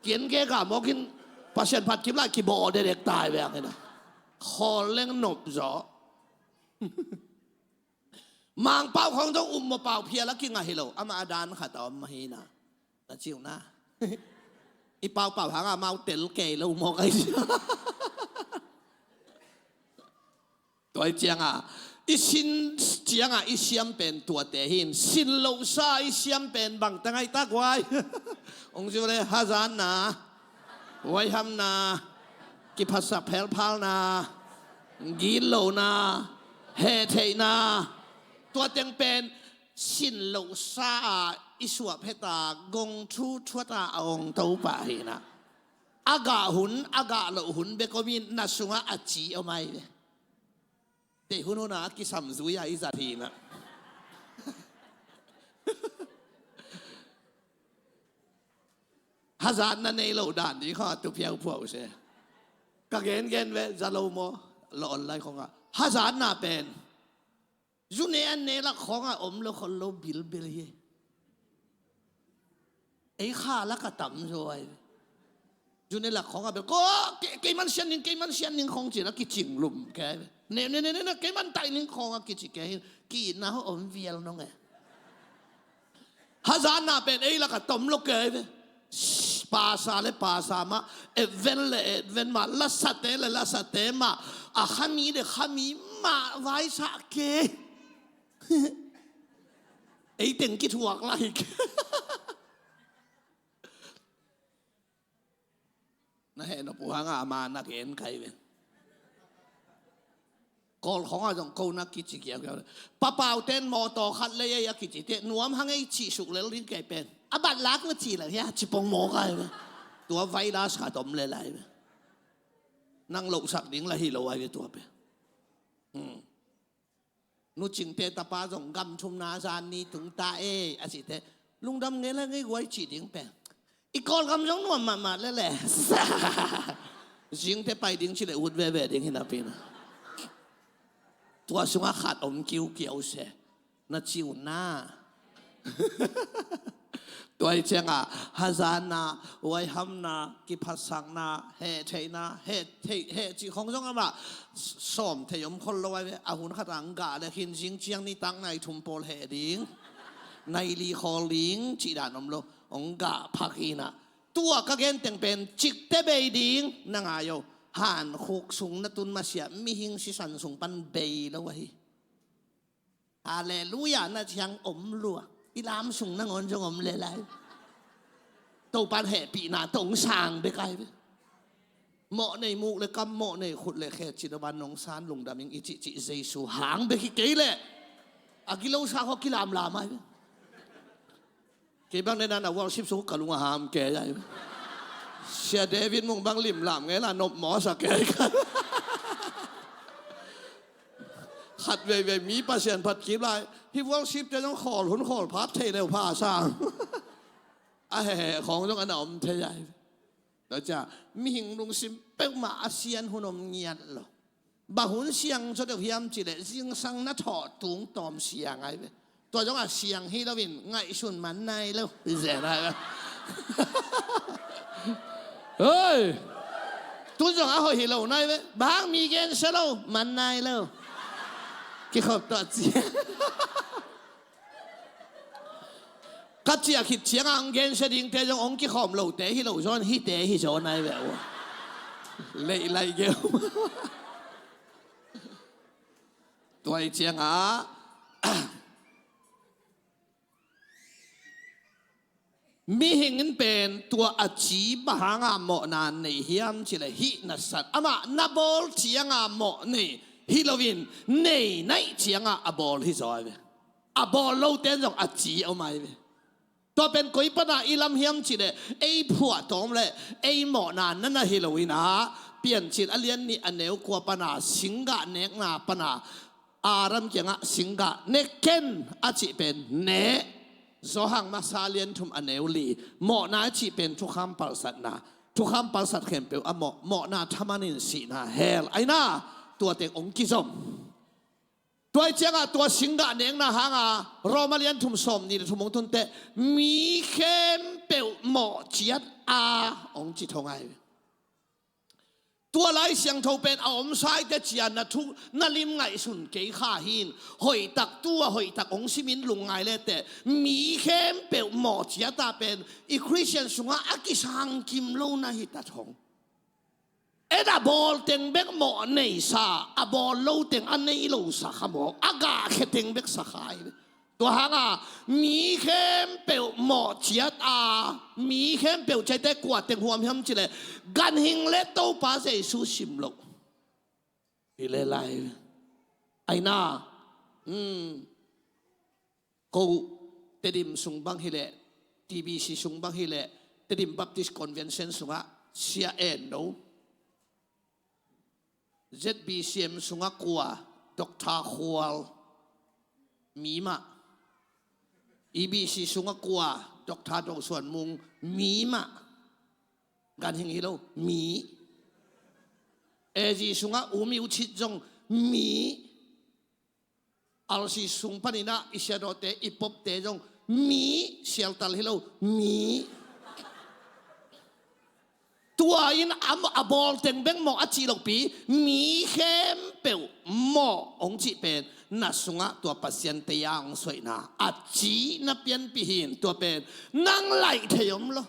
Kian gega mawkin Pasian phat kim lai kibawh dedek tai ve ang hina. Khawl leng nop zaw. Mangpau khawng zong um maw, pau phial a kingah hi lo, amah a dan khat a om mah hi na. Na ciu na. I paupau hangah amau tel kei lo mawk ahi sia. Tua i ciangah i sin ciangah i siam pen tuate hin, sin lo sa i siam pen bangte ngaihtak uai. Hong ciu le hazatna, huaihamna, kiphatsak phelphalna, gitlona, hehtheihna, tua teng pen sin lo sa a i suah pheta gong thu thuata a ong to pah hi na. A gah hun, a gah loh hun bek om in na sungah a ci om ai ve. Tei hun hun a kisam zui a i zat hi na. Hazatna nei lo dan ding khawng a tu phiau phuau se. Ka gen gen ve, za lo maw? Lo online khawngah hazatna pen zu ne an ne lak khawngah om lo khol lo bilbil hi. Ei kha lak a tam zaw ai. Zu ne lak khawngah bel ko, ke, keiman sian ning, keiman sian ning khawng cin a kicing lum ke ai ve. Ne ne ne ne ne, keiman tai ning khawng a kici ke hin, ki-itna ho om vial nong e. Hazatna pen ei lak a tom lo ke ai ve. Pasa le pasa mah, etven le etven mah, lasate le lasate mah, a khami le khami mah vaisah ke. Ei teng kithuak lai ke. Na heh nop uh hangah a man a gen kai ven. Kawl khawngah zong kona kici kiaukiau. Papau ten mawtaw khat lei ei a kici teh nuam hang ei cih suk lel ding kei pen. A bat lak na ci lo hia ci pong mawk ai ve. Tua virus khat om lel ai ve. Nang lohsak ding la hi lo ai ve tua pen. Hmm. Nu Cingte tapa zong gam thumna zan ni tung ta ei a cih teh lungdam ngei la ngei guai cih ding pen. I Kawlgam zong nuam mahmah lele. Zingte pai ding ci le ut veve ding hi napi na. Tua sungah khat om kiukiau se na ci uh na. Tua hi ciangah hazanna, huaihamna, kiphatsakna, heh theihna, heh theih, heh cih khong zong amah sawm thei om khol lo ai ve. A hun khatah ang gah le khin zing ciang nitak nai thum pawl heh ding, nai li khawl ding cih dan om lo. Ong gah phak hinah. Tua ka genteng pen cikte bei ding na ngai o. Han khuk sung na tun masiah mihing sisan sung pan bei lo ahi. Halleluia na ciang om lua. I lam sung nangawn zong om le lai. Topan hehpihna tong sang bek ai ve. Mawh nei muk le kam, mawh nei khut le khe cin a van nong san lungdam ing i cihcih Jesu hang bek hi kei leh a gilo sa khaw kilamlam ai ve. Kei bang nena na worship sung ka lung a ham kei ai. Sia David mung bang limlam ngei la nop maw sa kei ka. Khat veivei mi Pasian phat kip lai. Hi worship te zong khawl hun khawl phat thei leu pha sang. A hehe khawng zong a na om thei ai. Tua cia mihing lungsim peuhmah a sian hun om ngiat lo. Bang hun siang zaw deuh hiam cileh zingsang na thawh tung tawm siang ai ve. Tua zongah siang hi loin ngaihsun man nai lo. Zen ai ve. Hei. Tun zong a hoih hi lo nai ve. Bang mi gensia lo man nai lo. Kikhop tuah cia. Ka ciah khit ciangah ang gensia dingte zong hong kikhawm lote hi lo zawn hite hi zawn ai ve uh. Leih laih geu. Tua hi ciangah mihing in pen tua a ci bang hanga mawhna nei hiam cileh hih nasat amah na bawl cianga mawh nei hi loin nei naih cianga a bawl hi zaw ai ve. A bawl lote in zong a ci om ai ve. Tua pen koi pana i lam hiam cileh ei phuahtawm le ei mawhna na na hi loinah Piancil a lian nih a neu kua pana singgah nekna pana Adam kiangah singgah nek ken a cih pen ne. Zawhang masa lian thum a neu li mawhna a cih pen thukham palsatna. Thukham palsat khempeuh a mawh, mawhna thaman in sihna hell aina tua teng ong kizom. Tua hi ciangah tua singgah nekna hanga Roma lian thum sawm nih le thum hong tunte mi khempeuh mawh ciat a hong ci thong ai. Tua Lai Siangtho pen a om saite cia na thu na lim ngaihsun kei kha hin hoihtak tua hoihtak hong simin lungngai lete mi khempeuh mawh ciata pen i Khristian sungah a kisangkim lo na hi ta thong. En a bawl teng bek mawh neisa a bawl lo teng a nei lo sa kha mawk a gahkhe teng bek sa kha hi. Tua hanga mi khempeuh mawh ciat a mi khempeuh ciaite kua teng huam hiam cileh ganhing le Topa Jesu sim loh hi le lai. Aina. Ko Tedim sung bang hileh, T B C sung bang hileh, Tedim Baptist Convention sungah Sia En No, Z B C M sungah kua, Doctor Khual, mi mah. E B C sungah kua, Doctor Dong Suan Mung, mi mah. Ganhing hi lo, mi. A G sungah U Myo Chit zong mi. R C sung paninah i siadawte i popte zong mi, sialtal hi lo, mi. Tua in a, a bawl teng bek mawh a cih lopi mi khempeuh mawh hong cih pen na sungah tua Pasian tei-a hong suaihna a cihna pianpih hin tua pen nang laih thei om lo.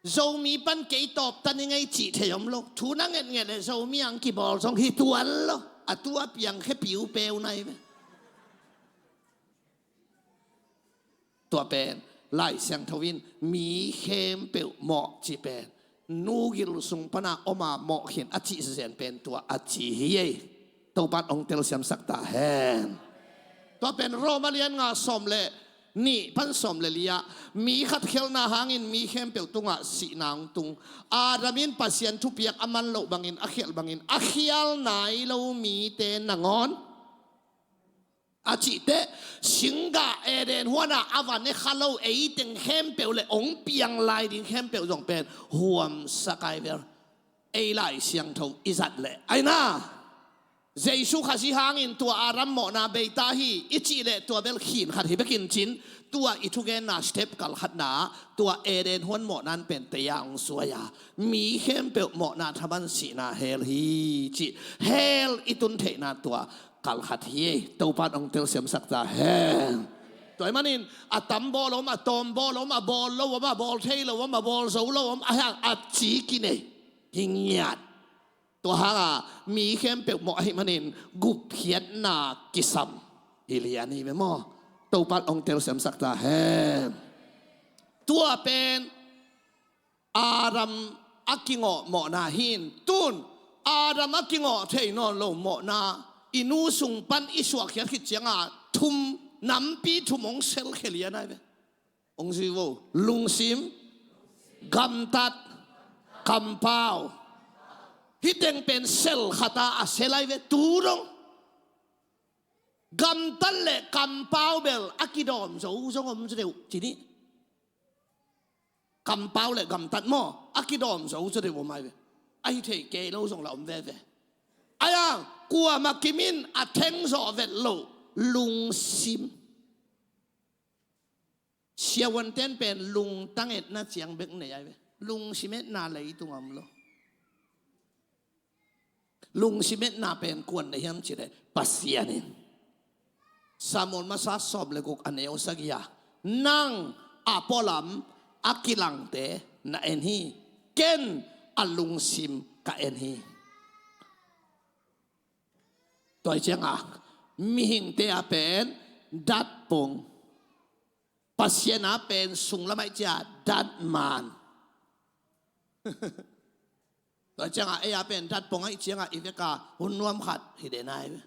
Zomi pan kei tawptan i ngei cih thei om lo. Thu na ngetnget le Zomi ang kibawl zong hi tuan lo. A tu a piang khe piupeu nai ve. Tua pen Lai Siangtho in mi khempeuh mawh cih pen nu gil sung pana om a mawh khin a cih zen pen tua a ci hi ei. Topan hong telsiamsak ta hen. Tua pen Roma lian nga sawm le nih pan sawm le li ah, mi khat khialhna hangin mi khempeuh tungah sihna hong tung. Adam in Pasian thupiak a man loh bangin, a khialh bangin, a khial nai lo mite nangawn a cih teh, singgah Eden huan ah a va ne kha lo eiteng khempeuh le hong piang lai ding khempeuh zong pen huamsak ai vel. Ei Lai Siangtho i zat leh, ai na, Jesu Khazih hangin tua Adam mawhna bei ta hi i cih leh tua bel khin khat hi bekin cin, tua i thugenna step kal khatna ah tua Eden huan mawhna in pen tei-a hong suai a, mi khempeuh mawhna thaman sihna hell hi cih hell i tun theihna tua kal khat hi ei. Topan hong telsiamsak ta hen. Tua ahih manin a tam bawl om, a tawm bawl om, a bawl lo om, a bawl thei lo om, a bawl zo lo om, a hang a ci kinei hi ngiat. Tua hanga mi khempeuh mawh ahih manin gupkhiatna kisam hi lian hi ve maw. Topan hong telsiamsak ta hen. Tua pen Adam a kingawh mawhna hi in, tun Adam a kingawh thei nawn lo mawhna i nu sung pan i suahkhiat khit cianga thum, nampi thum hong selkhia lian ai ve. Hong zui vo, lungsim, gamtat, kampau. Hih teng pen sel khata a sel ai ve, tu dong. Gamtat le kampau bel a kidawm zo zong om zaw deuh ci ni. Kampau le gamtat maw, a kidawm zo zaw deuh om ai ve. A hi thei kei lo zong la om veve. Ai ang, kuamah kimin a theng zawh vet loh lungsim. Siavuanten pen lungtang etna ciang bek nei ai ve. Lungsim etna leitung a om lo. Lungsim etna pen kuan nei hiam cih leh Pasian in. Samuel masa sawm le guk a neu sagih ah, nang a pualam a kilangte na en hi, ken a lungsim ka en hi. Tua hi ciangah mihingte a pen datpong, Pasian a pen sunglam ahih ciah datman. Tua ciangah ei a pen datpong ahih ciangah i veka hun nuam khat hi den ai ve.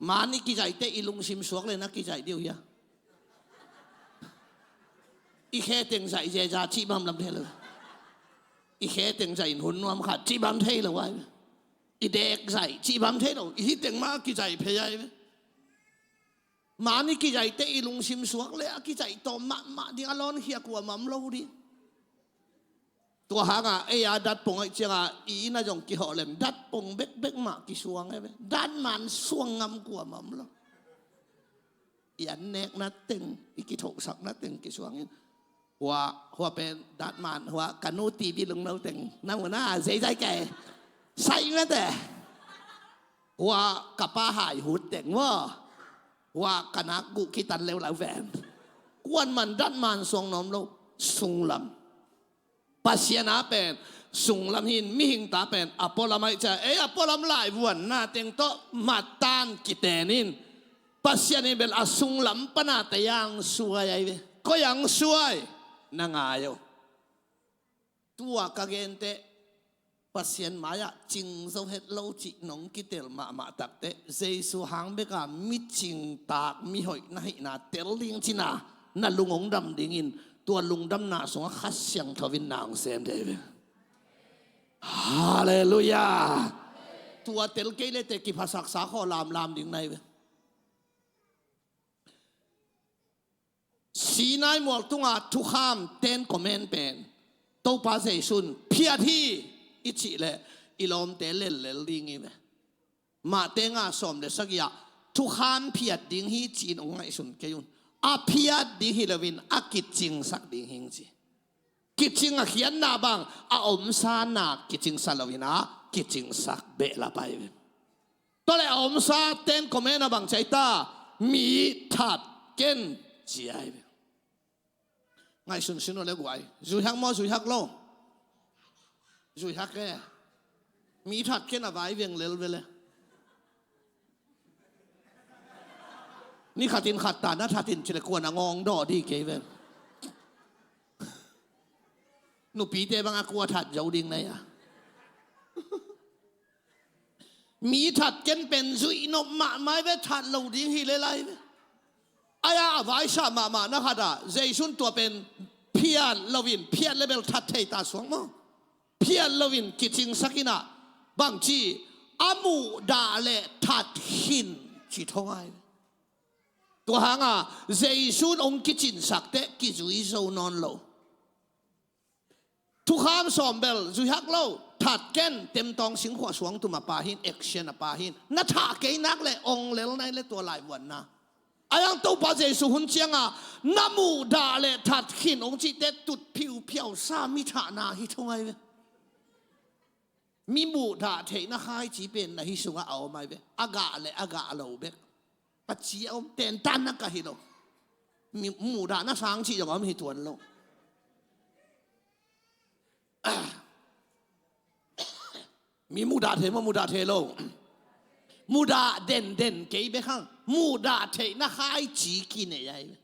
Man i kizaihte i lungsim suak le na kizaih dih uh hia? I khe teng zaih zeeza cih bang lam thei lo. I khe teng zaih in hun nuam khat cih bang thei lo ai ve. I dek zaih cih bang thei lo. I hih teng mah kizaih phei ai ve. Man i kizaihte i lungsim suak le a kizaih tawm mahmah ding a lawnkhia kuamah om lo ding. Tua hanga ei a datpong ahih cianga i inn ah zong kihawh leng datpong bekbek mah kisuang e ve. Datman suang ngam kuamah om lo. I an nekna teng, i kithohsakna teng kisuang in. Hua, hua pen datman, hua ka nu TV lungno teng na mu na zeizai kei. Sai mete. Hua ka pa hai hut teng maw. Hua ka nak guh kitan leuleu ven. Kuan man datman suang nuam lo. Sunglam. Pasian a pen sunglam hi in, mihing ta pen a pualam ahih ciah ei a pualam laivuanna teng tawh matan kiten in, Pasian in bel a sunglam pana tei ang suai ai ve. Koi ang suai? Na ngai o. Tua ka gente Pasian mai-ah cing zo het lo cih nong kitel mahmah takteh Jesu hang beka mi cingtak mi hoih na hihna tel ding cina na lung hong dam dingin tua lungdamna sungah Kha Siangtho in na hong sem dei ve. Halleluiah. Tua tel kei lete kiphasaksa khaw lamlam ding nai ve. Sinai mual tunga thukham Ten Command pen Topa Jesu'n phiat hi i cih leh i lawmte lellel ding hi ve. Mate nga sawm le sagih ah thukham phiat ding hi ci-in hong ngaihsun kei un. A phiat ding hi loin a kicingsak ding hi ci. Kicing a khiatna bang a omsa na kicingsak loin a kicingsak behlap ai ve. Tua leh a omsa Ten Command a bang ci ai ta, mi that ken ci ai ve. Ngaihsun sin uh le guai. Zuihak maw, zuihak lo? Zuihak e. Mi that ken a vai veng lel vele. Ni khatin khat ta na thatin ci le kuan a ngawng dawh dih kei ven. Nupite bang a kua that zo ding na hia? Mi that ken pen zuih nop mahmah ve, that lo ding hi lel lai ve. Ai-a a vaisa mahmah na khat ah Jesu'n tua pen phiat loin, phiat le bel that thei ta suak maw. Phiat loin kicingsak in ah bangci, a muhdah le that khin ci tho ngai ve. Tua hanga Jesu'n hong kicinsak teh kizui zo nawn lo. Thukham sawm bel zui hak lo, that ken, temtawng singkhuah suangtum a pha hi in, action a pha hi in, na thah kei nak leh ong lel nai le tua laivuanna. A yang Topa Jesu hun cianga na muhdah le that khin hong cih teh tut phiuphiau sa mi thahna hi tho ngai ve. Mi muhdah theihna khaici pen na hi sungah a om ai ve. A gah le a gah lo bek. Paci a om, tentanna ka hi lo. Mi muhdahna sang cih zong a om hi tuan lo. Mi muhdah thei maw, muhdah thei lo? Muhdah denden kei bek hang, muhdah theihna khaici kinei ai ve.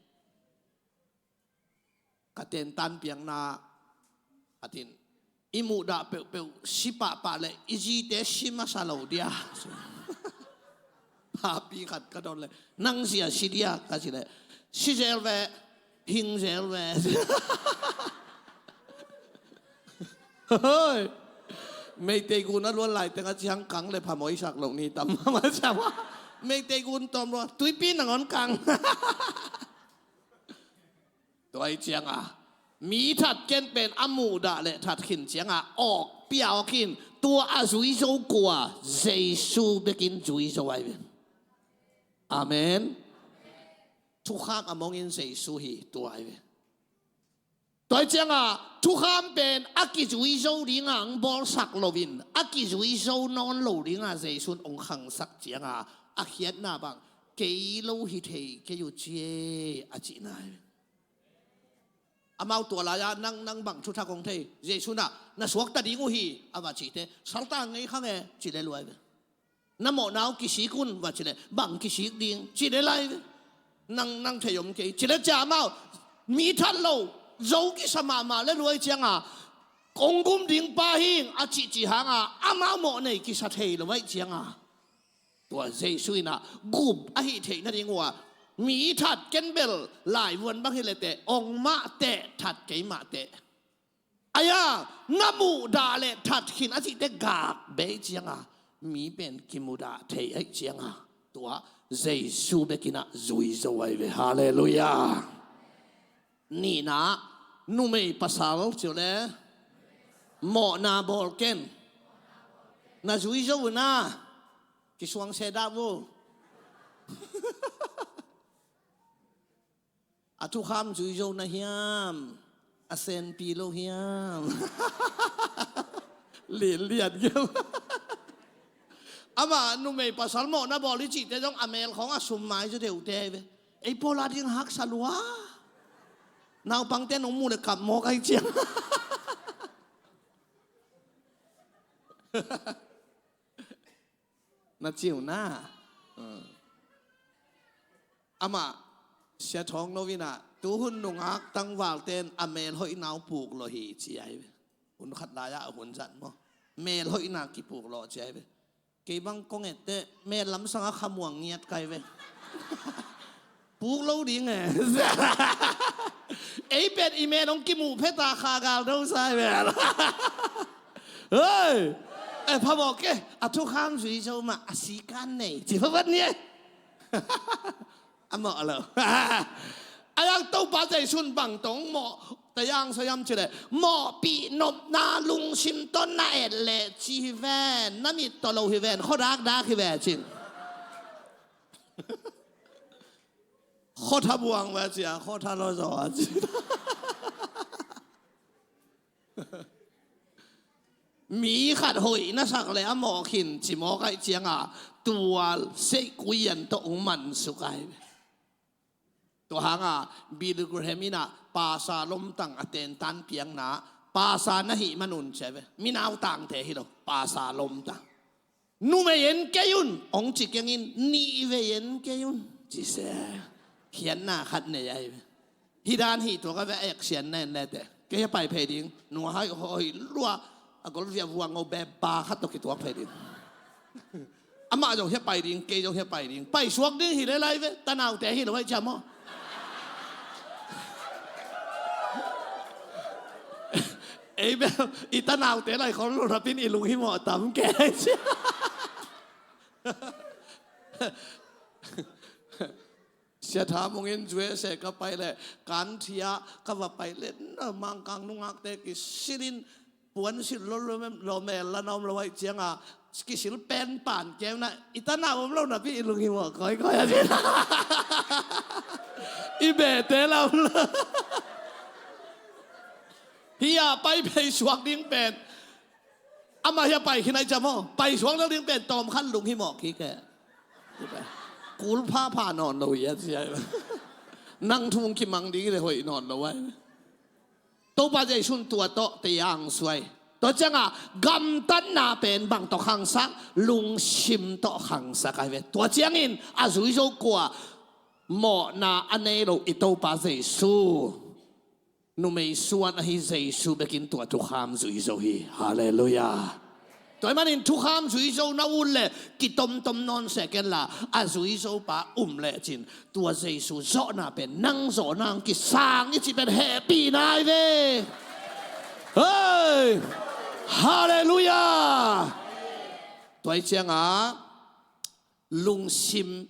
Ka tentan piakna a tin, i muhdah peuhpeuh si pahpah le i zite si masa lo dia. Papi khat ka dawn le, nang zia si dia ka ci le, si zel ve, hing zel ve. Hoi. Meitei gun a luan lai teng a ciang kang le phamawh i sak loh ni tam mama ciang. Meitei gun tawm lua, tuipi nangawn kang. Tua hi cianga mi that ken pen a muhdah le that khin cianga awk pia awk in, tua a zui zo kua? Jesu bekin zui zo ai ve. Amen. Thukham a mongin Jesu hi tua ai ve. Tua hi cianga thukham pen a kizui zo dinga hong bawlsak loin, a kizui zo nawn lo dinga Jesu'n hong khangsak cianga a khiatna bang, kei lo hi thei kei uh ci e a cihna hi. Amau tua lai-a nang, nang bang thuthak hong thei? Jesu'n ah na suakta ding uh hi a va cih teh, saltang ngei khang e ci le luai ve. Na mawhna uh kisik un va ci le, bang kisik ding ci le lai ve. Nang, nang thei om kei ci le cia amau mi that lo zo kisa mahmah le luai cianga kong gum ding pa hing a cihcih hanga amau mawh nei kisa thei lo aih cianga, tua Jesu in ah gum ahi theih nading uh a, mi that ken bel laivuan bang hi le teh ong mah teh, that kei mah teh. Ai-a na muhdah le that khin a cih teh gak bei cianga mi pen kimudah thei aih cianga, tua Jesu bekin ah zui zo ai ve. Halleluiah. Nihna, numei pasal ci uh le mawhna bawl ken. Na zui zo uh na, kisuang se dah uh. A thukham zui zo na hiam? A senpi lo hiam? Lianlian hiam? Amah numei pasal mawhna bawl i cihte zong a mel khawng a sum mai zaw deuhte ve. Ei pawl a ding haksa lua. Naupangte nong mu le kap mawk ai ciang. Na ciu na. Amah Sia Thawng Lo in ah tuhun nungak tangvalte in a melhoihna uh puk lawh hi ci ai ve. Hun khat lai-ah a hun zat maw, melhoihna kipuk lawh ci ai ve. Kei bang kong etteh mel lamsang a khamuang ngiat kai ve. Puk lo ding e. Ei pen i mel hong kimuh pheta kha gal do sai ve. Hei. E phamawh ke, a thukham zui zo mah a sikan nei ci phavat ni e. A mawh lo. A yang Topa Jesu'n bang tawh mawh ta yang sa yam ci le, mawhpih nopna lungsim tawh na et leh ci hi ven, na mit tawh lo hi ven, khuadakdak hi ve cin. Khuatha buang ve cia, khuatha lo zaw a ci. Mi khat hoih na sak le a mawh khin ci mawk aih cianga tua seih kuian tawh hong mansuk ai. Tua hanga Billy Graham in ah pasa lomtang a tentan piakna, pasa na hih manun ci ai ve. Minau tangte hi lo, pasa lomtang. Numei en kei un hong ci kengin, nihvei en kei un ci se. Khiatna khat nei ai ve. Hih dan hih tuak a ve, action na en lete. Kei hia pai phei ding, nua hai hoi lua, a gol via vuang ngo be ba khat tawh kituak phei ding. Amah zong hia pai ding, kei zong hia pai ding. Pai suak ding hi le lai ve, tanaute hi lo hai cia maw. Ei bel, i tanaute lai khol lo napin i lunghimawh tam kei cia. Sia Tha Mung in U S A ka pai leh, kan thia ka va pai leh, na Mangkang nungakte kisilin, puan sil lo lo mem, lo mel la na om lo aih cianga, kisil pen pan keu na, i tana om lo napi i lunghimawh kawikawi a ci. I behte la om lo. Hia pai phei suak ding pen. Amah hia pai khin ai cia maw? Pai suak lo ding pen tawm khan lunghimawh kik e. Kul phapha nawn lo hi a ci ai. Nang thu kimang ding le hoih nawn lo ai. Topa Jesu in tua tawh tei ang suai. Tua cianga gamtatna pen bang tawh khangsak, lungsim tawh khangsak ai ve. Tua ciangin a zui zo kua, mawhna a nei lo i Topa Jesu. Numei suan ahi Jesu bekin tua thukham zui zo hi. Halleluiah. Tua ahih manin thukham zui zo na ut leh kitomtom nawn seh ken la, a zui zo pa um lecin tua Jesu zawhna pen nang zawhna hong kisang i cih pen hehpihna ai ve. Hei! Halleluiah. Tua hi ciangah lungsim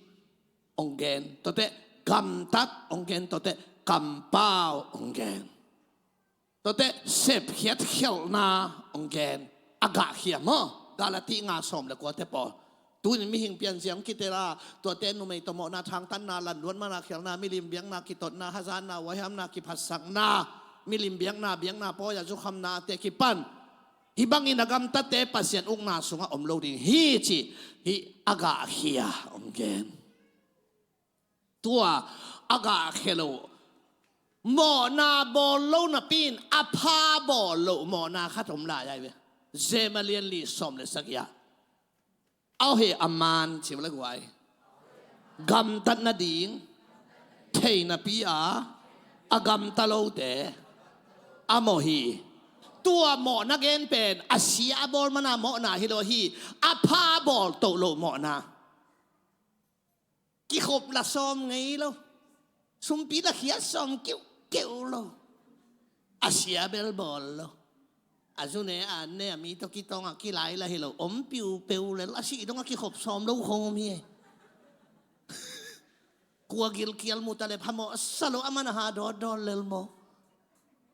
hong gen, tuate gamtat hong gen, tuate kampau hong gen, tuate sepkhiat khialhna hong gen. A gahkhia maw? Galati nga sawm le kuate pawl. Tunin mihing pianzia hong kitel a, tuate numei tawh mawhna, thangtatna, lanluat mana khialhna, milim biakna, kitotna, hazatna, huaihamna, kiphatsakna, milim biakna, biakna pawi-a zukhamnate kipan hih bangin a gamtatte Pasian ukna sungah om lo ding hi cih hih a gahkhia hong gen. Tua a gahkhia lo mawhna bawl lo napi-in a pha bawl loh mawhna khat om lai ai ve. Jeremiah lian li sawm le sagih ah, a heh a man cim le guai, gamtat nading thei napi-a a gamta lote a mawh hi. Tua mawhna gen pen a sia a bawl mana mawhna hi lo hi. A pha bawl toh loh mawhna. Kikhop la sawm ngei lo. Sumpi la khiat sawm kiuhkeuh lo. A sia bel bawl lo. A zu ne a ne a mi tawh kitawng a kilai la hi lo. Om piupeu lel a sih dong a kikhop sawm lo khong om hi. Kua gilkial mu ta le phamawh sa lo, a man a ha dawtdawn lel maw?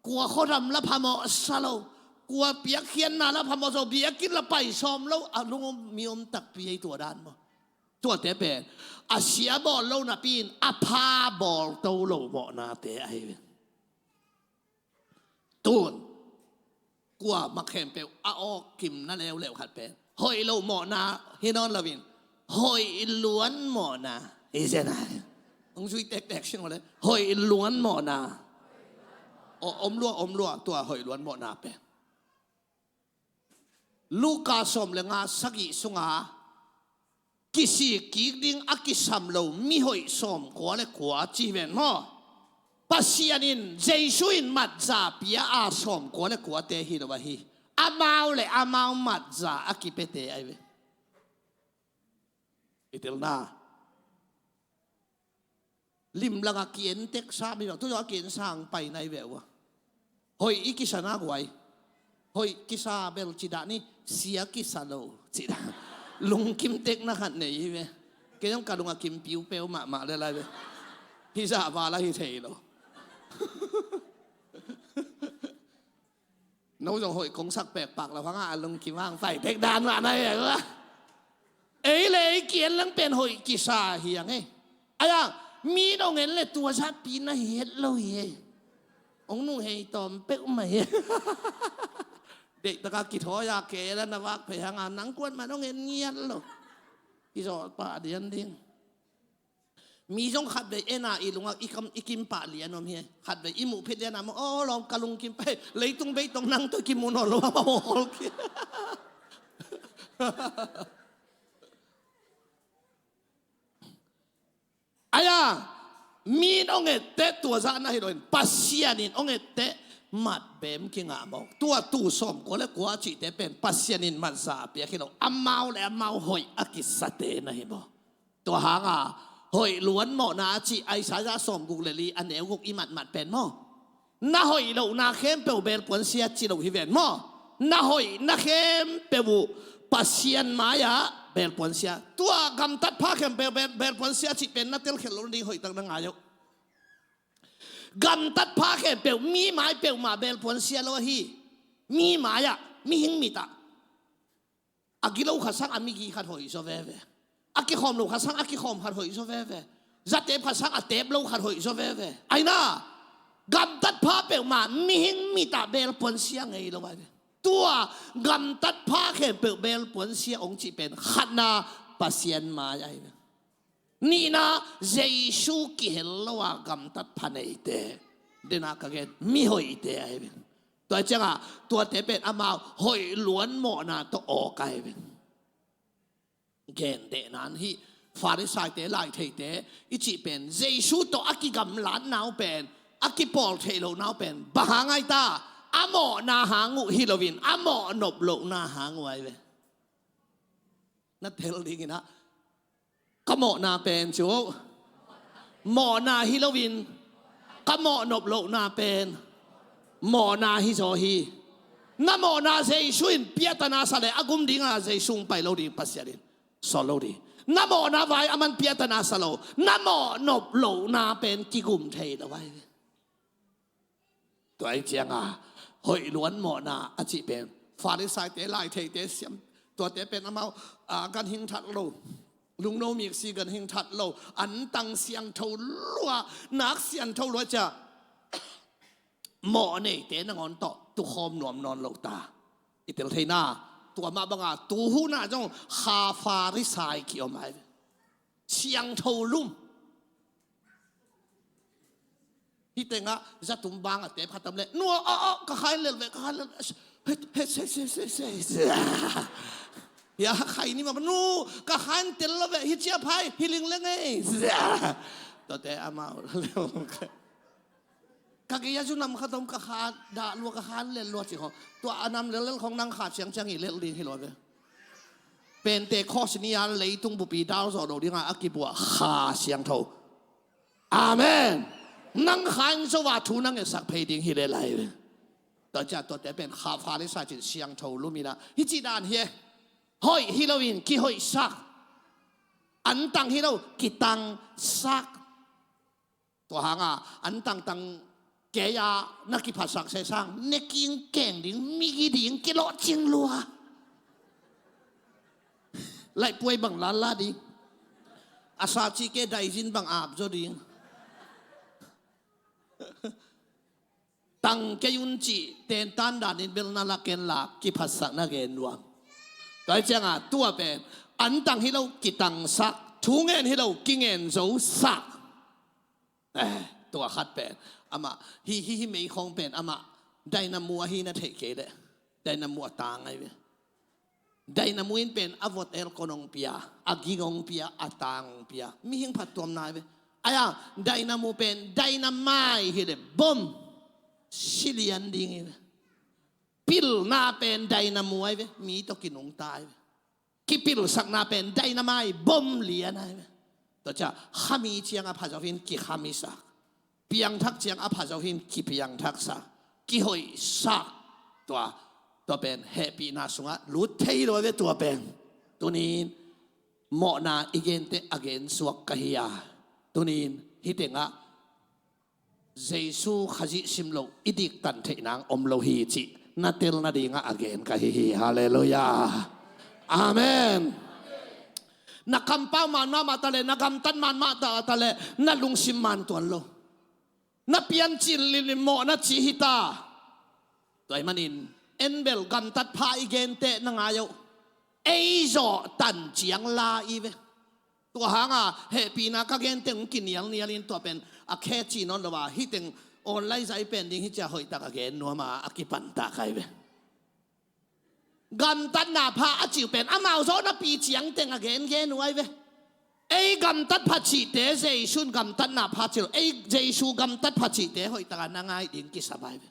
Kua khuadam la phamawh sa lo. Kua piakkhiatna la phamawh sa lo. Biakinn la pai sawm lo. A lungom mi om takpi ei tua dan maw? Tuate pen a sia bawl lo napi-in a pha bawl to lo mawhnate ahi ve. Tun kua mak khempeuh a awk kimna leuleu khat pen hoih lo mawhna hi nawn loin hoih luan mawhna hi zen ai. Hong zui tektek sin le hoih luan mawhna. Aw, om lua, om lua, tua hoih luan mawhna pen. Luka sawm le nga sagih sunga kisik kik ding a kisam lo mihoih sawmkua le kua ci ven maw? Pasian in, Jesu in matza pia a sawmkua le kuate hi lo ahi. Amau le amau matza a kipete ai ve. I telna. Limlanga ki-en teksa mi bang, tu zaw a ki-en sang pai nai ve ua. Hoih i kisa na guai. Hoih kisa bel ci dah ni, sia kisa lo ci dah. Lungkim tekna khat nei hi ve. Kei zong ka lunga kim piupeu mahmah le lai ve. Hi zah val a hi thei lo. No zong hoih kong sak pekpak lo hanga a lungkim hang pai tek dan mah na hi a. Ei le ei ki-en lang pen hoih kisa hi ang ei. Ai ang, mi in hong en le tua zahpi na hi het lo hi ei. Hong nuhhei tawm peuhmah hi. Deihtaka kithawi a kei la na vak phei hanga nang kuan man hong en ngiat lo. Kizawh pah dian ding. Mi zong khatvei en a i lungah i kam, i kim pah lian om hi. Khatvei i muh phit lian a maw, aw lawm ka lungkim pah hi. Leitung beitong nang tawh kimu nawn lo a maw, aw hol ki. Ai a, mi in hong etteh tua zah na hi loin, Pasian in hong etteh Mat bem kingah maw? Tua tu sawmkua le kua cihte pen Pasian in mat za a piak hi lo, amau le amau hoih a kisate na hi maw? Tua hanga hoih luan mawhna a cih Isaiah sawmguk le li a neu guk i matmat pen maw? Na hoih lohna khempeuh belpuansia ci lo hi ven maw? Na hoihna khempeuh uh Pasian mai-ah belpuansia. Tua gamtat pha khempeuh bel, belpuansia cih pen na telkhial lo ding hoihtak na ngai uh. Gamtat pha khempeuh, mi mai peuhmah belpuansia lo ahi. Mi mai-ah, mihing mitah. A gilo khat sang a migi khat hoih zaw veve. A kikhawm lo khat sang a kikhawm khat hoih zaw veve. Zatep khat sang a tep lo khat hoih zaw veve. Aina, gamtat pha peuhmah mihing mitah belpuansia ngei lo ai ve. Tua gamtat pha khempeuh belpuansia ong cih pen khatna Pasian mai ai ve. Nihna, Jesu kihel lo a gamtat pha neite, dena ka gen, mihoihte ahi ve. Tua cianga tuate pen amau hoih luan mawhna tawh awk ahi ve. Gen dehnan hih Farisaite, laitheite i cih pen Jesu tawh a kigamlatna uh pen, a kipawl theih lohna uh pen bang hang ai ta? A mawhna hang uh hi loin a mawh nop lohna hang uh ahi ve. Na tel dingin ah, ka mawhna pen cu mawhna hi loin ka mawh nop lohna pen mawhna hi zaw hi. Na mawhna Jesu in piatana sa le a gum dinga Jesu hong pai lo ding, Pasian in sawl lo ding. Na mawhna vai a man piatana sa lo, na mawh nop lohna pen kigum thei lo ai. Tua ih cianga hoih luan mawhna a cih pen Farisaite, laitheite, siam tuate pen amau, a, ganhing that lo, lungno miksi ganhing that lo, antang siangtho lua, nak siangtho lua cia mawh neite nangawn tawh tukhawm nuam nawn lo ta. I tel theina, tua mah banga tuhuna zong kha Farisai kiom ai ve. Siangtho lum. Hih tengah zatum bang a tep khatam le, nua, aw, aw, ka khain lel ve, ka khain lel ve. He, he, se, se, se, se, se. Ya, khai ni ma, nu, ka khain tel lo ve, hi cia phai, hi ling leng ei. Tua te amau. Ka gei a zu nam khat om ka kha dah lua, ka khan lel lua ci khong. Tua a nam lel lel khong nang kha ciangciang i lel ding hi lua ve. Pentecost ni a leitung bupi dal zawh lo dinga a kibuah kha siangtho. Amen. Nang kha in zo a thu nang etsak phei ding hi le lai ve. Tua cia tuate pen kha Farisai cin siangtho lum ina hi ci dan hi e. Hoih hi loin kihoihsak. Antang hi lo, kitangsak. Tua hanga an tangtang kei-a na kiphatsak sesang, ne king keng ding, migi ding, kilawhcing lua. Laihpuai bang lala ding. A sa ci ke daizin bang ap zaw ding. Tang kei un cih tentan danin bel na lak ken lak kiphatsak na gen nuam. Tua hi cianga tua pen an tang hi lo kitangsak, thu ngen hi lo kingen zosak. Eh, tua khat pen amah hi, hi, hi mei khawng pen amah dynamo ahi na theih kei leh dynamo a tang ai ve. Dynamo in pen a vot el kon hong pia, a ging hong pia, a tang hong pia. Mihing phattuam nai ve. Aia, dynamo pen dynamite hi le bom silian ding hi ve. Pilna pen dynamo ai ve, mi tawh kinungta ai ve. Kipilsakna pen dynamite bom lian ai ve. Tua cia khami ciang a pha zo hin kikhamisak. Piangthak ciang a pha zo hin kipiangthaksak. Kihoihsak. Tua, tua pen hehpihna sungah lut thei lo ve tua pen. Tunin mawhna i gente a gen suak ka hi a. Tunin hih tengah Jesu Khazih sim loh i diktan theih nang om lo hi cih na tel nadingah a gen ka hi hi. Halleluiah. Amen. Na kampau man mahmah ta le, na gamtat man mahmah ta le, na lungsim man tuan lo. Na piancil lilin mawh na ci hi ta. Tua ahih manin en bel gamtat pha i gente na ngai uh. Ei zawh tan ciang la i ve. Tua hanga hehpihna ka gente hong kinialnial in tua pen a khe ci nawn lo a, hih teng online zah i pen ding hi cia hoihtak a gen nuam a, a kipantak ai ve. Gamtatna pha a cih uh pen amau zawh napi ciang teng a gengen uh ai ve. Ei gamtat pha cihte Jesu in gamtatna pha ci lo, ei Jesu gamtat pha cihte hoihtak a na ngai ding kisam ai ve.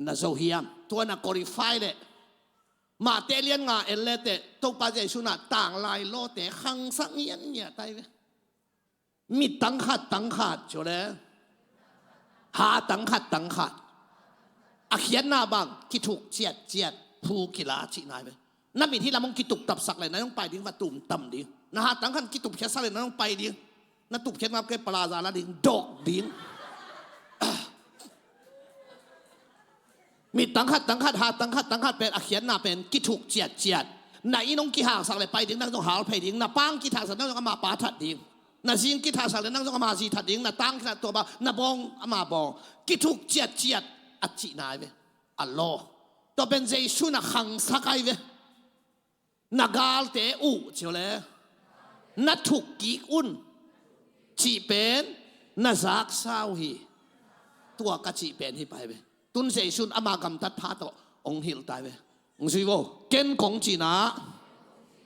Na zo hiam? Tua na qualify leh. Mate lian nga en leteh Topa Jesu na tanglai lawte khangsak ngiatngiat tai ve. Mit tangkhat tangkhat ciu le. Ha tangkhat tangkhat. A khiatna bang kithuk ciatciat, phu kila cihna hi ve. Na mit hi lam hong kitup tapsak le na hong pai ding va tum tam ding. Na ha tangkhat kitup khiatsak le na hong pai ding. Na tup khiat ngap kei palaza la ding dok ding. Mit tangkhat tangkhat, ha tangkhat tangkhat pen a khiatna pen kithuk ciatciat. Na inn hong kihangsak le pai ding, nang zong hal phei ding. Na pang kithaksak, nang zong ama pa that ding. Na zing kithaksak le nang zong ama zi that ding. Na tang kithak tua ba, na bawng ama bawng. Kithuk ciatciat a cihna hi ve. A law. Tua pen Jesu na khangsak ai ve. Na galte uh ciu le. Na thuk kik un. Cih pen na zaksa uh hi. Tua ka cih pen hi pai ve. Tun Jesu in ama gamtat pha tawh hong hilh tai ve. Hong zui vo. Ken kong cihna,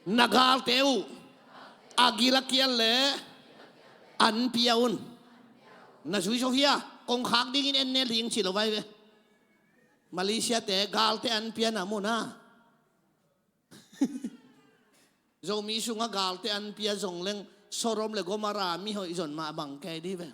na galte uh a gil a kial le an pia un. Na zui zo hia? Kong khak dingin en nel ding ci lo vai ve. Malaysia te galte an pia na mu na. Zomi sungah galte an pia zong leng Sodom le Gomorrah mihoih zon mah bang kei dih ve.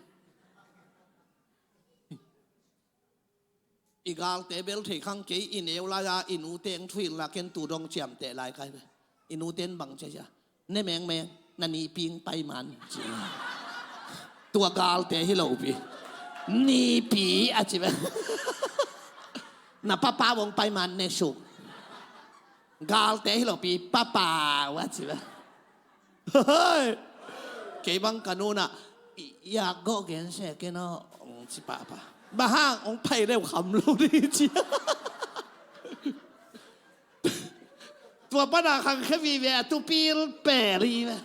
I galte bel thei khang kei, i neu lai-a i nute eng thuhilh la ken tu dong ciamteh lai kai ve. I nute in bang cia cia, ne mengmeng, na nipi eng pai man ci. Tua galte hi lopi. Nipi a ci ve. Na papa vong pai man ne suk. Galte hi lopi papa vong a ci ve. Kei bang ka nuna, yak gawh gen se ken aw, ong ci papa. Bang hang ong pai leu kham lo di ci. Tua pana khang khe vive a tupil peli ve.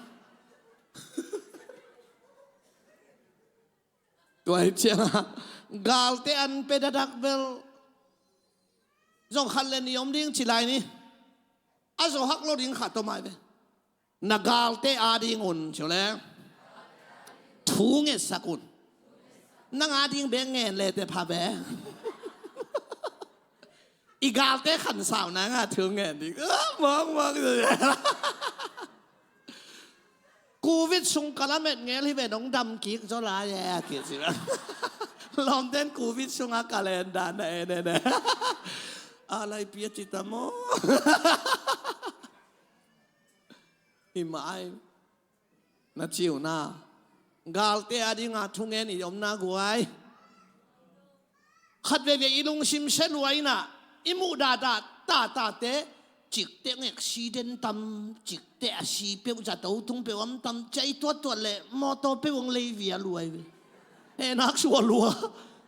Tua hi cianga galte an pe dadak bel zong khat le ni om ding ci lai ni. A zo hak lo ding khat tawh mai ve. Na galte ading un ciu le thu ngetsak un. Nang ading bek ngen le te pha ve. I galte khansau nanga thu ngen ding. Mawkmawk. Covid sung ka lamet ngel hi ve, nong dam kik zaw lai e a kik ci. Lawmten Covid sungah calendar na en en e. A laipi a ci ta maw. Hi mah ai. Na ciu na galte a dinga thungen i omna guai. Khat veve i lungsim se luaina i muh dahdah tatate. Cikte eng accident tam, cikte a si peuh zato tung peuh am tam, cia i tuattuat le mawtaw peuh eng leivia luai ve. He nak sua lua.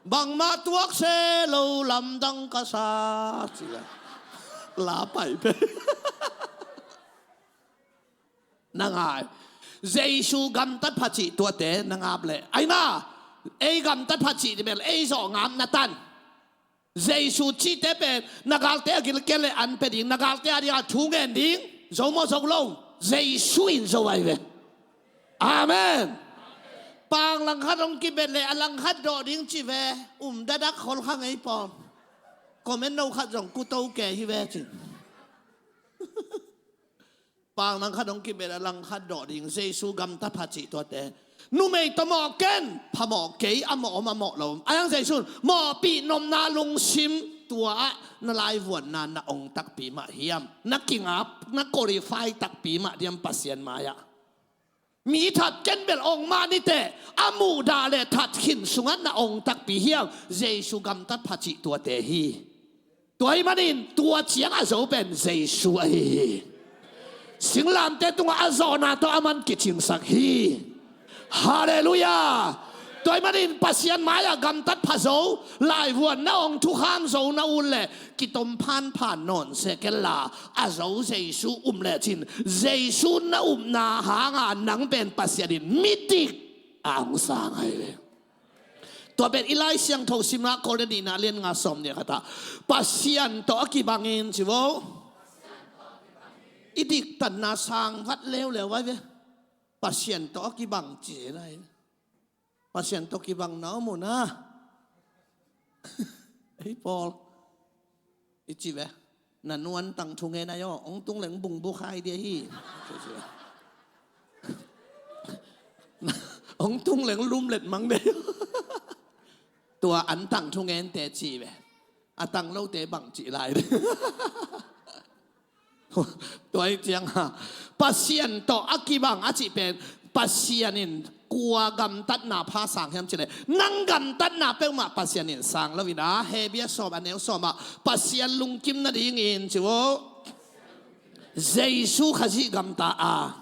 Bangmah tuak se lo lamdang ka sa cila. La pai peuh. Na ngai. Jesu gamtat pha cih tuate na ngap leh aina. Ei gamtat pha cih bel ei zawh ngap na tan. Jesu cihte pen na galte a gilkial le an pe ding, na galte a dinga thu ngen ding. Zo maw zo lo? Jesu in zo ai ve. Amen. Pang langkhat hong kibet le a langkhat dawh ding ci ve. Um dadak khol kha ngei pawm. Comment no khat zong kuto ke hi ve cin. Pang langkhat hong kibet a langkhat dawh ding Jesu gamtat pha cih tuate. Numei tawh mawh ken, phamawh kei, a mawh om a mawh lo om. A yang Jesu in mawhpih nopna lungsim tua ah na laivuanna na ong takpi mah hiam? Na kingap, na qualify takpi mah diam Pasian mai-ah? Mi that ken bel ong mah niteh, a muhdah le that khin sungah na ong takpi hiam? Jesu gamtat pha cih tuate hi. Tua ahih manin tua ciang a zo pen Jesu ahi hi. Singlamte tungah a zawhna tawh a man kicingsak hi. Halleluiah. Tua ahih manin Pasian mai-ah gamtat pha zo, laivuanna ong thukham zo na ut leh kitom phanphan nawn seh ken la, a zo Jesu um lecin Jesu na upna hanga nang pen Pasian in midik a hong sang ahi ve. Tua pen i Lai Siangtho simna Korin nihna lian nga sawm nih khat ah Pasian tawh a kibangin ci vo. I diktatna sang vat leuleu vai ve. Pasian tawh a kibang ci na hi. Pasian tawh kibang na om uh na. Ei Paul. I ci ve. Na nu an tang thungen ai aw, ong tung leng bungbu khai dia hi. Ong tung leng lumlet mang dia. Tua an tang thungente ci ve. A tang lote bang ci lai. Tua hi ciang ha, Pasian tawh a kibang a cih pen, Pasian in kua gamtatna pha sang hiam cih leh, nang gamtatna peuhmah Pasian in sang lo in a, Hebru sawm a neu sawm ah Pasian lungkim nadingin ci uh. Jesu Khazih gamta a,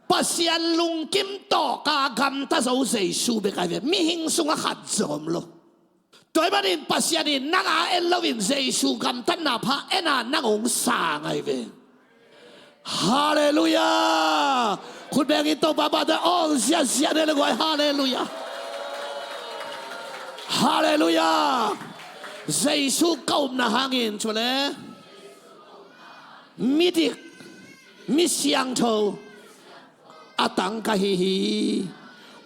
Pasian lungkim tawh ka gamta zo Jesu bek ai ve. Mihing sungah khat zong om lo. Tua ahih manin Pasian in nang a en loin Jesu gamtatna pha en a nang hong sang ai ve. Halleluiah. Khut bengin Topa pahtawi aw ziahziah ni le guai. Halleluiah. Halleluiah. Jesu ka upna hangin cu le midik, mi siangtho a tang ka hi hi.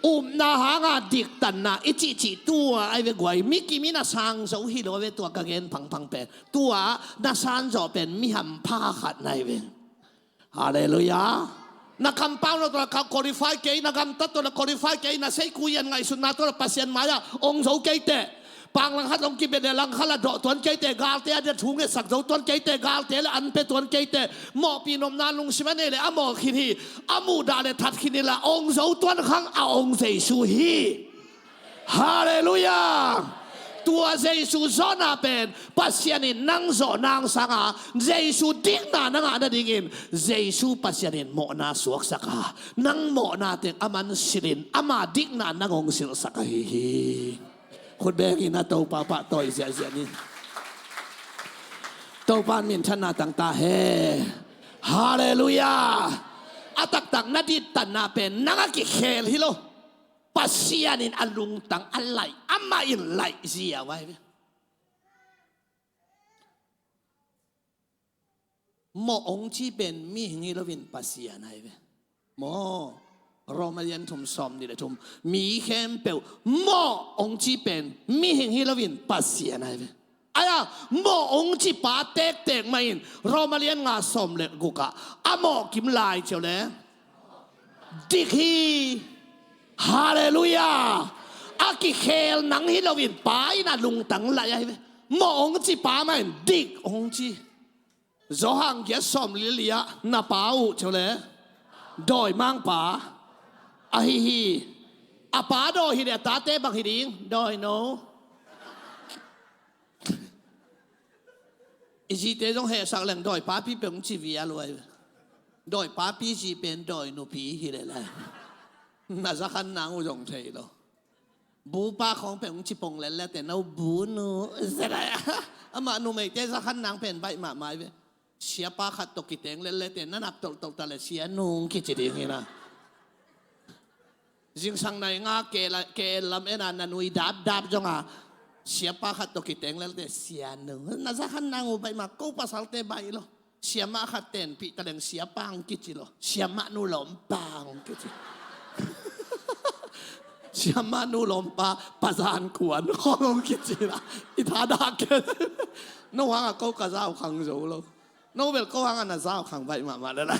Upna hanga diktanna i cihcih tua ai ve guai. Mi kim in a sang zo hi lo ve tua ka gen phangphang pen. Tua na sang zawh pen mi hampha khat na hi ve. Halleluiah. Na kampau na tua ka qualify kei, na gamtat tua na qualify kei, na seikui an ngaihsutna tua na Pasian mai-ah ong zo kei teh. Pang langkhat hong kibet le langkhat la dawh tuan kei teh, galte a dia thu ngetsak zo tuan kei teh, galte le an pe tuan kei teh, mawhpi nopna lungsim a nei le a mawh khin hi, a muhdah le that khin hi la ong zo tuan khang a ong Jesu hi. Halleluiah. Tua Jesu zawhna pen Pasian in nang zawh nang sanga Jesu dikna na ngah nadingin Jesu Pasian in mawhna suaksak a, nang mawhna teng a man silhin ama dikna nang hong silhsak ahi hi. Khut bengin a Topa pahtawi ziahziah ni. Topa minthanna tangta he. Halleluiah. A taktak na dittanna pen nang a kikhel hi lo. Pasian in a lungtang a laih, amah in laih zia vai ve. Mawh ong ci pen mihing hi loin Pasian ahi ve. Maw, Roma lian thum sawm nih le thum, mi khempeuh mawh ong ci pen mihing hi loin Pasian ahi ve. Ahi a, mawh ong ci pa tektek mah in Roma lian nga sawm le guk ah a mawh kim lai ciau le dik hi. Halleluiah. A kikhel nang hi loin pa in a lungtang laih ahi ve. Mawh ong ci pa mah in dik ong ci. Zawhang giat sawm li li ah na pa uh ciau le dawimangpa ahi hi. A pa dawi hi le a tate bang hi ding? Dawino. I zite zong hehsak leng dawipapi peuh ci vial uh ahi ve. Dawipapi zi pen dawinupi hi le lai. Na zakhan nang uh zong thei lo. Bupa khawng peuh ci pong lel le te no bunu. Amah numeite zakhan nang pen baih mahmah ahi ve. Siapa khat tawh kiteng lel le te na nap tolhtolh ta le sianu kici ding hi na. Zingsang nai nga ke la, ke lam ena na nui dap dap zong a. Siapa khat tawh kiteng lel te sianu. Na zakhan nang uh baih mah ko pasalte baih lo. Siamah khat tenpih ta leng siapa ang kici lo. Siamah nu lawmpa ang kici. Siamah nu lawmpa pazan kuan ang kici la. I thadah ke. No hang a ko ka zau khang zo lo. No bel ko hang a na zau khang baih mahmah le la.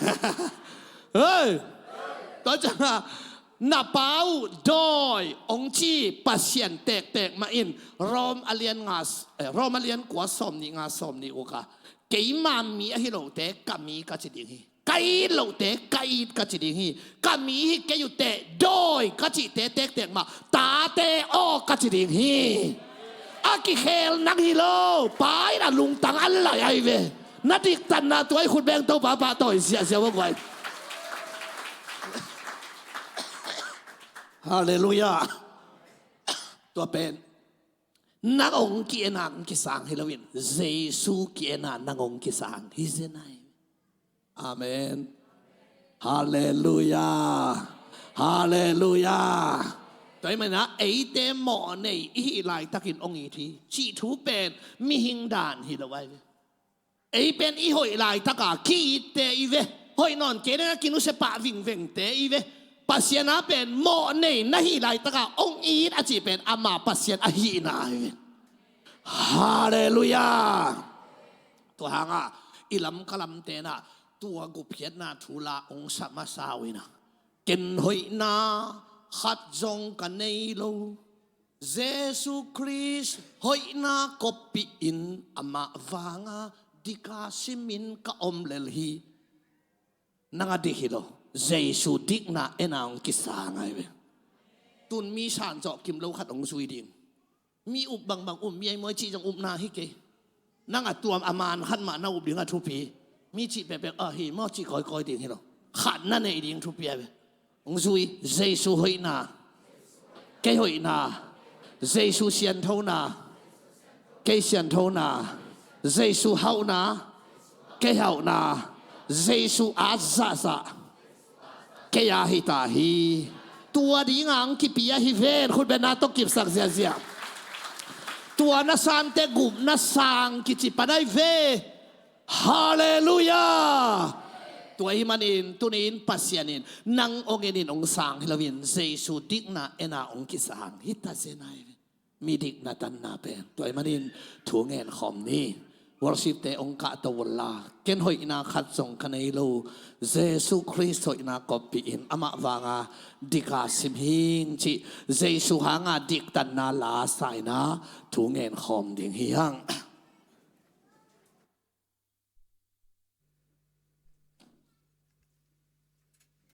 Hei. Tua ciang a na pa uh dawi ong ci Pasian tektek mah in Rom a lian nga, eh, Rom a lian kua sawm nih nga sawm nih uk a, keima mi ahi lote ka mi ka ci ding hi. Ka it lote ka it ka ci ding hi. Ka mi hi kei uh teh dawi ka cihte tektek mah tate aw ka ci ding hi. A kikhel nang hi lo, pa in a lungtang a laih ahi ve. Na diktanna tua i khut beng Topa pahtawi ziahziah uh guai. Halleluiah. Tua pen nang ong ki-en a ong kisang hi loin Jesu ki-en a nang ong kisang hi zen ai. Amen. Halleluiah. Halleluiah. Tua ahih manin a eite mawh nei i hih laitakin ong it hi cih thu pen mihing dan hi lo ai ve. Ei pen i hoih laitaka ki-itte i ve. Hoih nawn kei le na kinusia pah vingvengte i ve. Pasian a pen mawh nei na hih laitaka ong it a cih pen ama Pasian ahihna i ve. Halleluiah. Tua hangah i lam ka lamte nah tua gupkhiatna thu la hong sa masa uh inah, ken hoihna khat zong ka nei lo, Jesu Khrist hoihna koppih in amah vanga dika simin ka om lel hi. Nang a dik hi lo, Jesu dikna en a hong kisang ahi ve. Tun mi san zawh kim lo khat hong zui ding. Mi up bangbang um, mi a i mawi cih zong upna hi kei. Nang a tuam a man khat mah na up ding a thupi. Mi cih pekpek a hi maw cih kawikawi ding hi lo. Khat na neih ding thupi ahi ve. Hong zui, Jesu hoihna, kei hoihna, Jesu sianthona, kei sianthona, Jesu hauhna, kei hauhna, Jesu a zahzah, kei a hi ta hi. Tua dinga hong kipia hi ven, khutbetna tawh kipsak ziahziah. Tua na sante gupna sang kici pan ahi ve. Halleluiah. Tua ahih manin tuni-in Pasian in nang hong enin hong sang hi loin Jesu dikna en a hong kisang hi ta zen ahi ve. Mi dikna tanna pen tua ahih manin thu ngen khawm ni. Worshipte hong kahto unla, ken hoihna khat zong ka nei lo, Jesu Khrist hoihna koppih in amah vanga dika sim hing cih Jesu hanga diktanna la sa inah thu ngen khawm ding hi hang.